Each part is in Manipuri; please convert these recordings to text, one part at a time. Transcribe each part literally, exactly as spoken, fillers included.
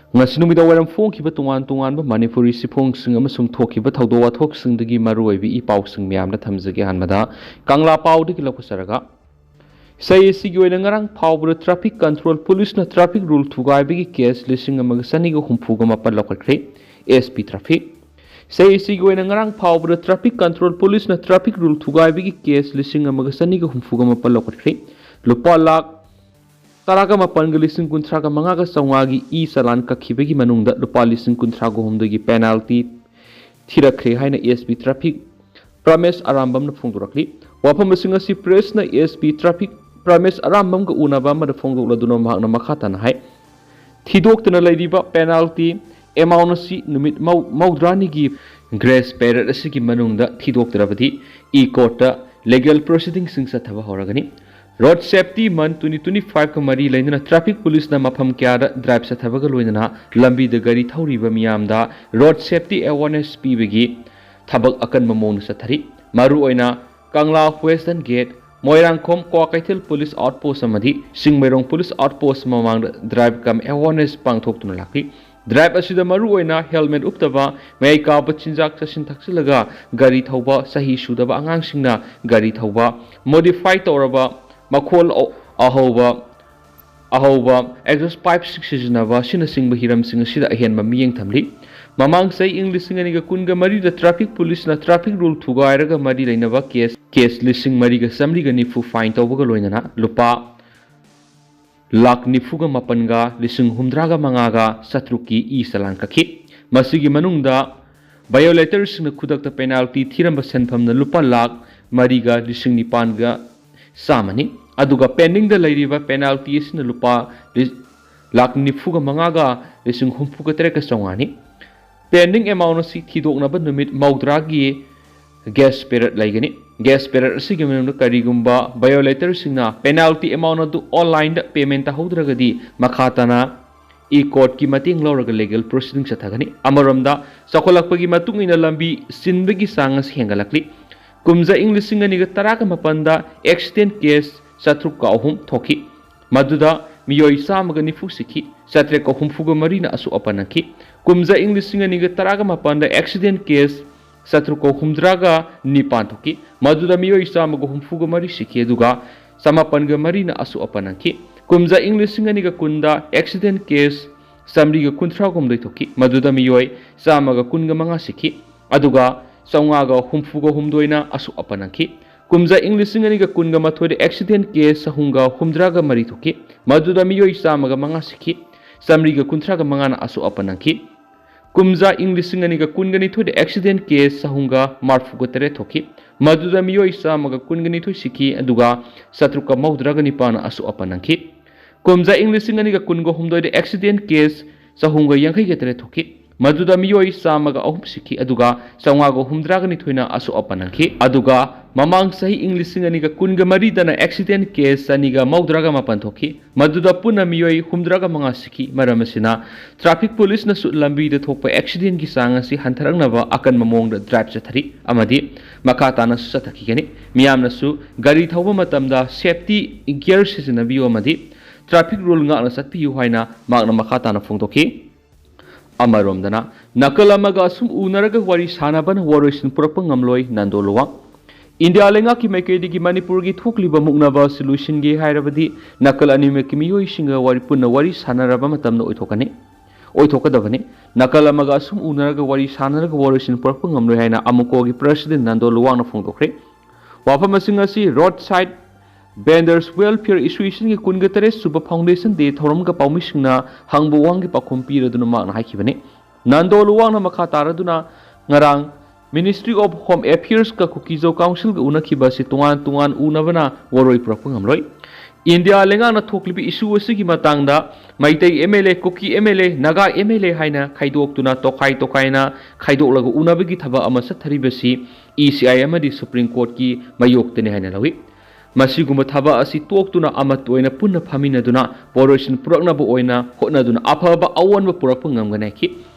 ꯉꯁꯤ ꯅꯨꯃꯤꯗꯥꯡ ꯋꯥꯏꯔꯝ ꯐꯣꯡꯈꯤꯕ ꯇꯣꯉꯥꯟ ꯇꯣꯉꯥꯟꯕ ꯃꯅꯤꯄꯨꯔꯤ ꯁꯤꯐꯣꯡꯁꯤꯡ ꯑꯃꯁꯨꯡ ꯊꯣꯛꯈꯤꯕ ꯊꯧꯗꯣꯛ ꯋꯥꯊꯣꯛꯁꯤꯡꯗꯒꯤ ꯃꯔꯨꯑꯣꯏꯕ ꯏ ꯄꯥꯎꯁꯤꯡ ꯃꯌꯥꯝꯗ ꯊꯝꯖꯒꯦ꯫ ꯑꯍꯥꯟꯕꯗ ꯀꯪꯂꯥ ꯄꯥꯎꯗꯒꯤ ꯂꯧꯈꯠꯆꯔꯒ, ꯁꯤꯁꯤꯒꯤ ꯑꯣꯏꯅ ꯉꯔꯥꯡ ꯐꯥꯎꯕꯗ traffic control policeꯅ traffic rule ꯊꯨꯒꯥꯏꯕꯒꯤ case ꯂꯤꯁꯤꯡ ꯑꯃꯒ ꯆꯅꯤꯒ ꯍꯨꯝꯐꯨꯒ ꯃꯥꯄꯟ ꯂꯧꯈꯠꯈ꯭ꯔꯦ꯫ S P traffic, ꯁꯤꯁꯤꯒꯤ ꯑꯣꯏꯅ ꯉꯔꯥꯡ ꯐꯥꯎꯕꯗ traffic control policeꯅ traffic rule ꯊꯨꯒꯥꯏꯕꯒꯤ case ꯂꯤꯁꯤꯡ ꯑꯃꯒ ꯆꯅꯤꯒ ꯍꯨꯝꯐꯨꯒ ꯃꯥꯄꯟ ꯂꯧꯈꯠꯈ꯭ꯔꯦ꯫ ꯂꯨꯄꯥ ꯂꯥꯈ ꯇꯔꯥꯒ ꯃꯥꯄꯟꯒ ꯂꯤꯁꯤꯡ ꯀꯨꯟꯊ꯭ꯔꯥꯒ ꯃꯉꯥꯒ ꯆꯥꯝꯃꯉꯥꯒꯤ ꯏ ꯆꯂꯥꯟ ꯀꯛꯈꯤꯕꯒꯤ ꯃꯅꯨꯡꯗ ꯂꯨꯄꯥ ꯂꯤꯁꯤꯡ ꯀꯨꯟꯊ꯭ꯔꯥꯒ ꯍꯨꯝꯗꯣꯏꯒꯤ penalty ꯊꯤꯔꯛꯈ꯭ꯔꯦ ꯍꯥꯏꯅ S P traffic ꯄ꯭ꯔꯃꯦꯁ ꯑꯔꯥꯝꯕꯝꯅ ꯐꯣꯡꯗꯣꯔꯛꯂꯤ꯫ ꯋꯥꯐꯝ ꯑꯁꯤꯡ ꯑꯁꯤ pressꯅ S P traffic ꯄ꯭ꯔꯃꯦꯁ ꯑꯔꯥꯝꯕꯝꯒ ꯎꯅꯕ ꯑꯃꯗ ꯐꯣꯡꯗꯣꯛꯂꯗꯨꯅ ꯃꯍꯥꯛꯅ ꯃꯈꯥ ꯇꯥꯅ ꯍꯥꯏ, ꯊꯤꯗꯣꯛꯇꯅ ꯂꯩꯔꯤꯕ penalty amount ꯑꯁꯤ ꯅꯨꯃꯤꯠ ꯃꯧ-, ꯃꯧꯗ꯭ꯔꯥꯅꯤꯒꯤ grace period ꯑꯁꯤꯒꯤ ꯃꯅꯨꯡꯗ ꯊꯤꯗꯣꯛꯇ꯭ꯔꯕꯗꯤ e courtꯇ legal proceedingꯁꯤꯡ ꯆꯠꯊꯕ ꯍꯧꯔꯒꯅꯤ꯫ Road Safety Month twenty twenty fiveꯀ ꯃꯔꯤ ꯂꯩꯅꯅ traffic policeꯅ ꯃꯐꯝ ꯀꯌꯥꯗ drive ꯆꯠꯊꯕꯒ ꯂꯣꯏꯅꯅ ꯂꯝꯕꯤꯗ ꯒꯥꯔꯤ ꯊꯧꯔꯤꯕ ꯃꯤꯌꯥꯝꯗ road safety awareness ꯄꯤꯕꯒꯤ ꯊꯕꯛ ꯑꯀꯟꯕ ꯃꯑꯣꯡꯗ ꯆꯠꯊꯔꯤ꯫ ꯃꯔꯨꯑꯣꯏꯅ ꯀꯪꯂꯥ Western Gate, Moirangkhom Kwakeithel police outpost ꯑꯃꯗꯤ ꯆꯤꯡꯃꯩꯔꯣꯡ police outpost ꯃꯃꯥꯡꯗ drive cum awareness ꯄꯥꯡꯊꯣꯛꯇꯨꯅ ꯂꯥꯛꯂꯤ꯫ Drive ꯑꯁꯤꯗ ꯃꯔꯨꯑꯣꯏꯅ helmet ꯎꯞꯇꯕ, ꯃꯌꯥꯏ ꯀꯥꯕ ꯆꯤꯟꯖꯥꯛ ꯆꯥꯁꯤꯟ ꯊꯛꯆꯤꯜꯂꯒ ꯒꯥꯔꯤ ꯊꯧꯕ, ꯆꯍꯤ ꯁꯨꯗꯕ ꯑꯉꯥꯡꯁꯤꯡꯅ ꯒꯥꯔꯤ ꯊꯧꯕ, modify ꯇꯧꯔꯕ ꯃꯈꯣꯜ ꯑ-, ꯑꯍꯧꯕ, ꯑꯍꯧꯕ exhaust pipeꯁꯤꯡ ꯁꯤꯖꯤꯟꯅꯕ ꯑꯁꯤꯅꯆꯤꯡꯕ ꯍꯤꯔꯝꯁꯤꯡ ꯑꯁꯤꯗ ꯑꯍꯦꯟꯕ ꯃꯤꯠꯌꯦꯡ ꯊꯝꯂꯤ꯫ ꯃꯃꯥꯡ ꯆꯍꯤ ꯏꯪ ꯂꯤꯁꯤꯡ ꯑꯅꯤꯒ ꯀꯨꯟꯒ ꯃꯔꯤꯗ traffic policeꯅ traffic rule ꯊꯨꯒꯥꯏꯔꯒ ꯃꯔꯤ ꯂꯩꯅꯕ case, case ꯂꯤꯁꯤꯡ ꯃꯔꯤꯒ ꯆꯥꯃꯔꯤꯒ ꯅꯤꯐꯨ fine ꯇꯧꯕꯒ ꯂꯣꯏꯅꯅ ꯂꯨꯄꯥ ꯂꯥꯈ ꯅꯤꯐꯨꯒ ꯃꯥꯄꯟꯒ ꯂꯤꯁꯤꯡ ꯍꯨꯝꯗ꯭ꯔꯥꯒ ꯃꯉꯥꯒ ꯆꯥꯇ꯭ꯔꯨꯛꯀꯤ ꯏ ꯆꯂꯥꯟ ꯀꯛꯈꯤ꯫ ꯃꯁꯤꯒꯤ ꯃꯅꯨꯡꯗ violatorꯁꯤꯡꯅ ꯈꯨꯗꯛꯇ penalty ꯊꯤꯔꯝꯕ ꯁꯦꯟꯐꯝꯅ ꯂꯨꯄꯥ ꯂꯥꯈ ꯃꯔꯤꯒ ꯂꯤꯁꯤꯡ ꯅꯤꯄꯥꯟꯒ ꯆꯥꯝꯃꯅꯤ꯫ ꯑꯗꯨꯒ pendingꯗ ꯂꯩꯔꯤꯕ penalty ꯑꯁꯤꯅ ꯂꯨꯄꯥ ꯂꯤ-, ꯂꯥꯈ ꯅꯤꯐꯨꯒ ꯃꯉꯥꯒ ꯂꯤꯁꯤꯡ ꯍꯨꯝꯐꯨꯒ ꯇꯔꯦꯠꯀ ꯆꯥꯝꯃꯉꯥꯅꯤ꯫ Pending amount ꯑꯁꯤ ꯊꯤꯗꯣꯛꯅꯕ ꯅꯨꯃꯤꯠ ꯃꯧꯗ꯭ꯔꯥꯒꯤ grace period ꯂꯩꯒꯅꯤ꯫ Grace period ꯑꯁꯤꯒꯤ ꯃꯅꯨꯡꯗ ꯀꯔꯤꯒꯨꯝꯕ violatorꯁꯤꯡꯅ penalty amount ꯑꯗꯨ onlineꯗ payment ꯇꯧꯍꯧꯗ꯭ꯔꯒꯗꯤ ꯃꯈꯥ ꯇꯥꯅ e courtꯀꯤ ꯃꯇꯦꯡ ꯂꯧꯔꯒ legal proceeding ꯆꯠꯊꯒꯅꯤ꯫ ꯑꯃꯔꯣꯝꯗ ꯆꯥꯎꯈꯠꯂꯛꯄꯒꯤ ꯃꯇꯨꯡ ꯏꯟꯅ ꯂꯝꯕꯤ ꯁꯤꯟꯕꯒꯤ ꯆꯥꯡ ꯑꯁꯤ ꯍꯦꯟꯒꯠꯂꯛꯂꯤ꯫ ꯀꯨꯝꯖꯥ ꯏꯪ ꯂꯤꯁꯤꯡ ꯑꯅꯤꯒ ꯇꯔꯥꯒ ꯃꯥꯄꯟꯗ accident case ꯆꯥꯇ꯭ꯔꯨꯛꯀ ꯑꯍꯨꯝ ꯊꯣꯛꯈꯤ꯫ ꯃꯗꯨꯗ ꯃꯤꯑꯣꯏ ꯆꯥꯝꯃꯒ ꯅꯤꯐꯨ ꯁꯤꯈꯤ, ꯆꯥꯇ꯭ꯔꯦꯠꯀ ꯍꯨꯝꯐꯨꯒ ꯃꯔꯤꯅ ꯑꯁꯣꯛ ꯑꯄꯟ ꯅꯪꯈꯤ꯫ ꯀꯨꯝꯖꯥ ꯏꯪ ꯂꯤꯁꯤꯡ ꯑꯅꯤꯒ ꯇꯔꯥꯒ ꯃꯥꯄꯟꯗ accident case ꯆꯥꯇ꯭ꯔꯨꯛꯀ ꯍꯨꯝꯗ꯭ꯔꯥꯒ ꯅꯤꯄꯥꯟ ꯊꯣꯛꯈꯤ꯫ ꯃꯗꯨꯗ ꯃꯤꯑꯣꯏ ꯆꯥꯝꯃꯒ ꯍꯨꯝꯐꯨꯒ ꯃꯔꯤ ꯁꯤꯈꯤ, ꯑꯗꯨꯒ ꯆꯃꯥꯄꯟꯒ ꯃꯔꯤꯅ ꯑꯁꯣꯛ ꯑꯄꯟ ꯅꯪꯈꯤ꯫ ꯀꯨꯝꯖꯥ ꯏꯪ ꯂꯤꯁꯤꯡ ꯑꯅꯤꯒ ꯀꯨꯟꯗ accident case ꯆꯥꯃꯔꯤꯒ ꯀꯨꯟꯊ꯭ꯔꯥ ꯍꯨꯝꯗꯣꯏ ꯊꯣꯛꯈꯤ꯫ ꯃꯗꯨꯗ ꯃꯤꯑꯣꯏ ꯆꯥꯝꯃꯒ ꯀꯨꯟꯒ ꯃꯉꯥ ꯁꯤꯈꯤ, ꯑꯗꯨꯒ ꯆꯥꯝꯃꯉꯥꯒ ꯍꯨꯝꯐꯨꯒ ꯍꯨꯝꯗꯣꯏꯅ ꯑꯁꯣꯛ ꯑꯄꯟ ꯅꯪꯈꯤ꯫ ꯀꯨꯝꯖꯥ ꯏꯪ ꯂꯤꯁꯤꯡ ꯑꯅꯤꯒ ꯀꯨꯟꯒ ꯃꯥꯊꯣꯏꯗ accident case ꯆꯍꯨꯝꯒ ꯍꯨꯝꯗ꯭ꯔꯥꯒ ꯃꯔꯤ ꯊꯣꯛꯈꯤ꯫ ꯃꯗꯨꯗ ꯃꯤꯑꯣꯏ ꯆꯥꯝꯃꯒ ꯃꯉꯥ ꯁꯤꯈꯤ, ꯆꯥꯃꯔꯤꯒ ꯀꯨꯟꯊ꯭ꯔꯥꯒ ꯃꯉꯥꯅ ꯑꯁꯣꯛ ꯑꯄꯟ ꯅꯪꯈꯤ꯫ ꯀꯨꯝꯖꯥ ꯏꯪ ꯂꯤꯁꯤꯡ ꯑꯅꯤꯒ ꯀꯨꯟꯒ ꯅꯤꯊꯣꯏꯗ accident case ꯆꯍꯨꯝꯒ ꯃꯔꯐꯨꯒ ꯇꯔꯦꯠ ꯊꯣꯛꯈꯤ꯫ ꯃꯗꯨꯗ ꯃꯤꯑꯣꯏ ꯆꯥꯝꯃꯒ ꯀꯨꯟꯒ ꯅꯤꯊꯣꯏ ꯁꯤꯈꯤ, ꯑꯗꯨꯒ ꯆꯥꯇ꯭ꯔꯨꯛꯀ ꯃꯧꯗ꯭ꯔꯥꯒ ꯅꯤꯄꯥꯟꯅ ꯑꯁꯣꯛ ꯑꯄꯟ ꯅꯪꯈꯤ꯫ ꯀꯨꯝꯖꯥ ꯏꯪ ꯂꯤꯁꯤꯡ ꯑꯅꯤꯒ ꯀꯨꯟꯒ ꯍꯨꯝꯗꯣꯏꯗ accident case ꯆꯍꯨꯝꯒ ꯌꯥꯡꯈꯩꯒ ꯇꯔꯦꯠ ꯊꯣꯛꯈꯤ꯫ ꯃꯗꯨꯗ ꯃꯤꯑꯣꯏ ꯆꯥꯝꯃꯒ ꯑꯍꯨꯝ ꯁꯤꯈꯤ, ꯑꯗꯨꯒ ꯆꯥꯝꯃꯉꯥꯒ ꯍꯨꯝꯗ꯭ꯔꯥꯒ ꯅꯤꯊꯣꯏꯅ ꯑꯁꯣꯛ ꯑꯄꯟ ꯅꯪꯈꯤ꯫ ꯑꯗꯨꯒ ꯃꯃꯥꯡ ꯆꯍꯤ ꯏꯪ ꯂꯤꯁꯤꯡ ꯑꯅꯤꯒ ꯀꯨꯟꯒ ꯃꯔꯤꯗꯅ accident case ꯆꯅꯤꯒ ꯃꯧꯗ꯭ꯔꯥꯒ ꯃꯥꯄꯟ ꯊꯣꯛꯈꯤ꯫ ꯃꯗꯨꯗ ꯄꯨꯟꯅ ꯃꯤꯑꯣꯏ ꯍꯨꯝꯗ꯭ꯔꯥꯒ ꯃꯉꯥ ꯁꯤꯈꯤ꯫ ꯃꯔꯝ ꯑꯁꯤꯅ, traffic police ꯅꯁꯨ ꯂꯝꯕꯤꯗ ꯊꯣꯛꯄ accident ꯀꯤ ꯆꯥꯡ ꯑꯁꯤ ꯍꯟꯊꯔꯛꯅꯕ ꯑꯀꯟꯕ ꯃꯑꯣꯡꯗ drive ꯆꯠꯊꯔꯤ ꯑꯃꯗꯤ ꯃꯈꯥ ꯇꯥꯅꯁꯨ ꯆꯠꯊꯈꯤꯒꯅꯤ꯫ ꯃꯤꯌꯥꯝꯅꯁꯨ ꯒꯥꯔꯤ ꯊꯧꯕ ꯃꯇꯝꯗ safety gear ꯁꯤꯖꯤꯟꯅꯕꯤꯌꯨ ꯑꯃꯗꯤ traffic rule ꯉꯥꯛꯅ ꯆꯠꯄꯤꯌꯨ ꯍꯥꯏꯅ ꯃꯍꯥꯛꯅ ꯃꯈꯥ ꯇꯥꯅ ꯐꯣꯡꯗꯣꯛꯈꯤ꯫ ꯑꯃꯔꯣꯝꯗꯅ, ꯅꯥꯀꯜ ꯑꯃꯒ ꯑꯁꯨꯝ ꯎꯅꯔꯒ ꯋꯥꯔꯤ ꯁꯥꯟꯅꯕꯅ ꯋꯥꯔꯣꯏꯁꯤꯟ ꯄꯨꯔꯛꯄ ꯉꯝꯂꯣꯏ, ꯅꯟꯗꯣ ꯂꯨꯋꯥꯡ꯫ ꯏꯟꯗꯤꯌꯥ ꯂꯩꯉꯥꯛꯀꯤ ꯃꯥꯏꯀꯩꯗꯒꯤ ꯃꯅꯤꯄꯨꯔꯒꯤ ꯊꯣꯛꯂꯤꯕ ꯃꯨꯛꯅꯕ ꯑꯁꯤ ꯂꯣꯏꯁꯤꯟꯒꯦ ꯍꯥꯏꯔꯕꯗꯤ ꯅꯥꯀꯜ ꯑꯅꯤꯃꯛꯀꯤ ꯃꯤꯑꯣꯏꯁꯤꯡꯒ ꯋꯥꯔꯤ, ꯄꯨꯟꯅ ꯋꯥꯔꯤ ꯁꯥꯟꯅꯔꯕ ꯃꯇꯝꯗ ꯑꯣꯏꯊꯣꯛꯀꯅꯤ, ꯑꯣꯏꯊꯣꯛꯀꯗꯕꯅꯤ꯫ ꯅꯥꯀꯜ ꯑꯃꯒ ꯑꯁꯨꯝ ꯎꯅꯔꯒ ꯋꯥꯔꯤ ꯁꯥꯟꯅꯔꯒ ꯋꯥꯔꯣꯏꯁꯤꯟ ꯄꯨꯔꯛꯄ ꯉꯝꯂꯣꯏ ꯍꯥꯏꯅ ꯑꯃꯨꯀꯣꯒꯤ president ꯅꯟꯗꯣ ꯂꯨꯋꯥꯡꯅ ꯐꯣꯡꯗꯣꯛꯈ꯭ꯔꯦ꯫ ꯋꯥꯐꯝꯁꯤꯡ ꯑꯁꯤ Roadside Vendors Welfare Association ꯒꯤ ꯀꯨꯟꯒ ꯇꯔꯦꯠ ꯁꯨꯕ Foundation Day ꯊꯧꯔꯝꯒ ꯄꯥꯎꯃꯤꯁꯤꯡꯅ ꯍꯪꯕ ꯋꯥꯍꯪꯒꯤ ꯄꯥꯎꯈꯨꯝ ꯄꯤꯔꯗꯨꯅ ꯃꯍꯥꯛꯅ ꯍꯥꯏꯈꯤꯕꯅꯤ꯫ ꯅꯟꯗꯣ ꯂꯨꯋꯥꯡꯅ ꯃꯈꯥ ꯇꯥꯔꯗꯨꯅ ꯉꯔꯥꯡ Ministry of Home Affairs ꯀ ꯀꯨꯀꯤꯖꯧ Council ꯒ ꯎꯅꯈꯤꯕ ꯑꯁꯤ ꯇꯣꯉꯥꯟ ꯇꯣꯉꯥꯟ ꯎꯅꯕꯅ ꯋꯥꯔꯣꯏ ꯄꯨꯔꯛꯄ ꯉꯝꯂꯣꯏ꯫ ꯏꯟꯗꯤꯌꯥ ꯂꯩꯉꯥꯛꯅ ꯊꯣꯛꯂꯤꯕ issue ꯑꯁꯤꯒꯤ ꯃꯇꯥꯡꯗ ꯃꯩꯇꯩ MLA, ꯀꯨꯀꯤ MLA, ꯅꯥꯒꯥ MLA ꯍꯥꯏꯅ ꯈꯥꯏꯗꯣꯛꯇꯨꯅ ꯇꯣꯈꯥꯏ ꯇꯣꯈꯥꯏꯅ ꯈꯥꯏꯗꯣꯛꯂꯒ ꯎꯅꯕꯒꯤ ꯊꯕꯛ ꯑꯃ ꯆꯠꯊꯔꯤꯕꯁꯤ ECI ꯑꯃꯗꯤ Supreme Court ꯀꯤ ꯃꯥꯌꯣꯛꯇꯅꯤ ꯍꯥꯏꯅ ꯂꯧꯏ꯫ ꯃꯁꯤꯒꯨꯝꯕ ꯊꯕꯛ ꯑꯁꯤ ꯇꯣꯛꯇꯨꯅ ꯑꯃꯠꯇ ꯑꯣꯏꯅ ꯄꯨꯟꯅ ꯐꯝꯃꯤꯟꯅꯗꯨꯅ ꯋꯥꯔꯣꯏꯁꯤꯟ ꯄꯨꯔꯛꯅꯕ ꯑꯣꯏꯅ ꯍꯣꯠꯅꯗꯨꯅ ꯑꯐꯕ ꯑꯑꯣꯟꯕ ꯄꯨꯔꯛꯄ ꯉꯝꯒꯅꯤ ꯍꯥꯏꯈꯤ꯫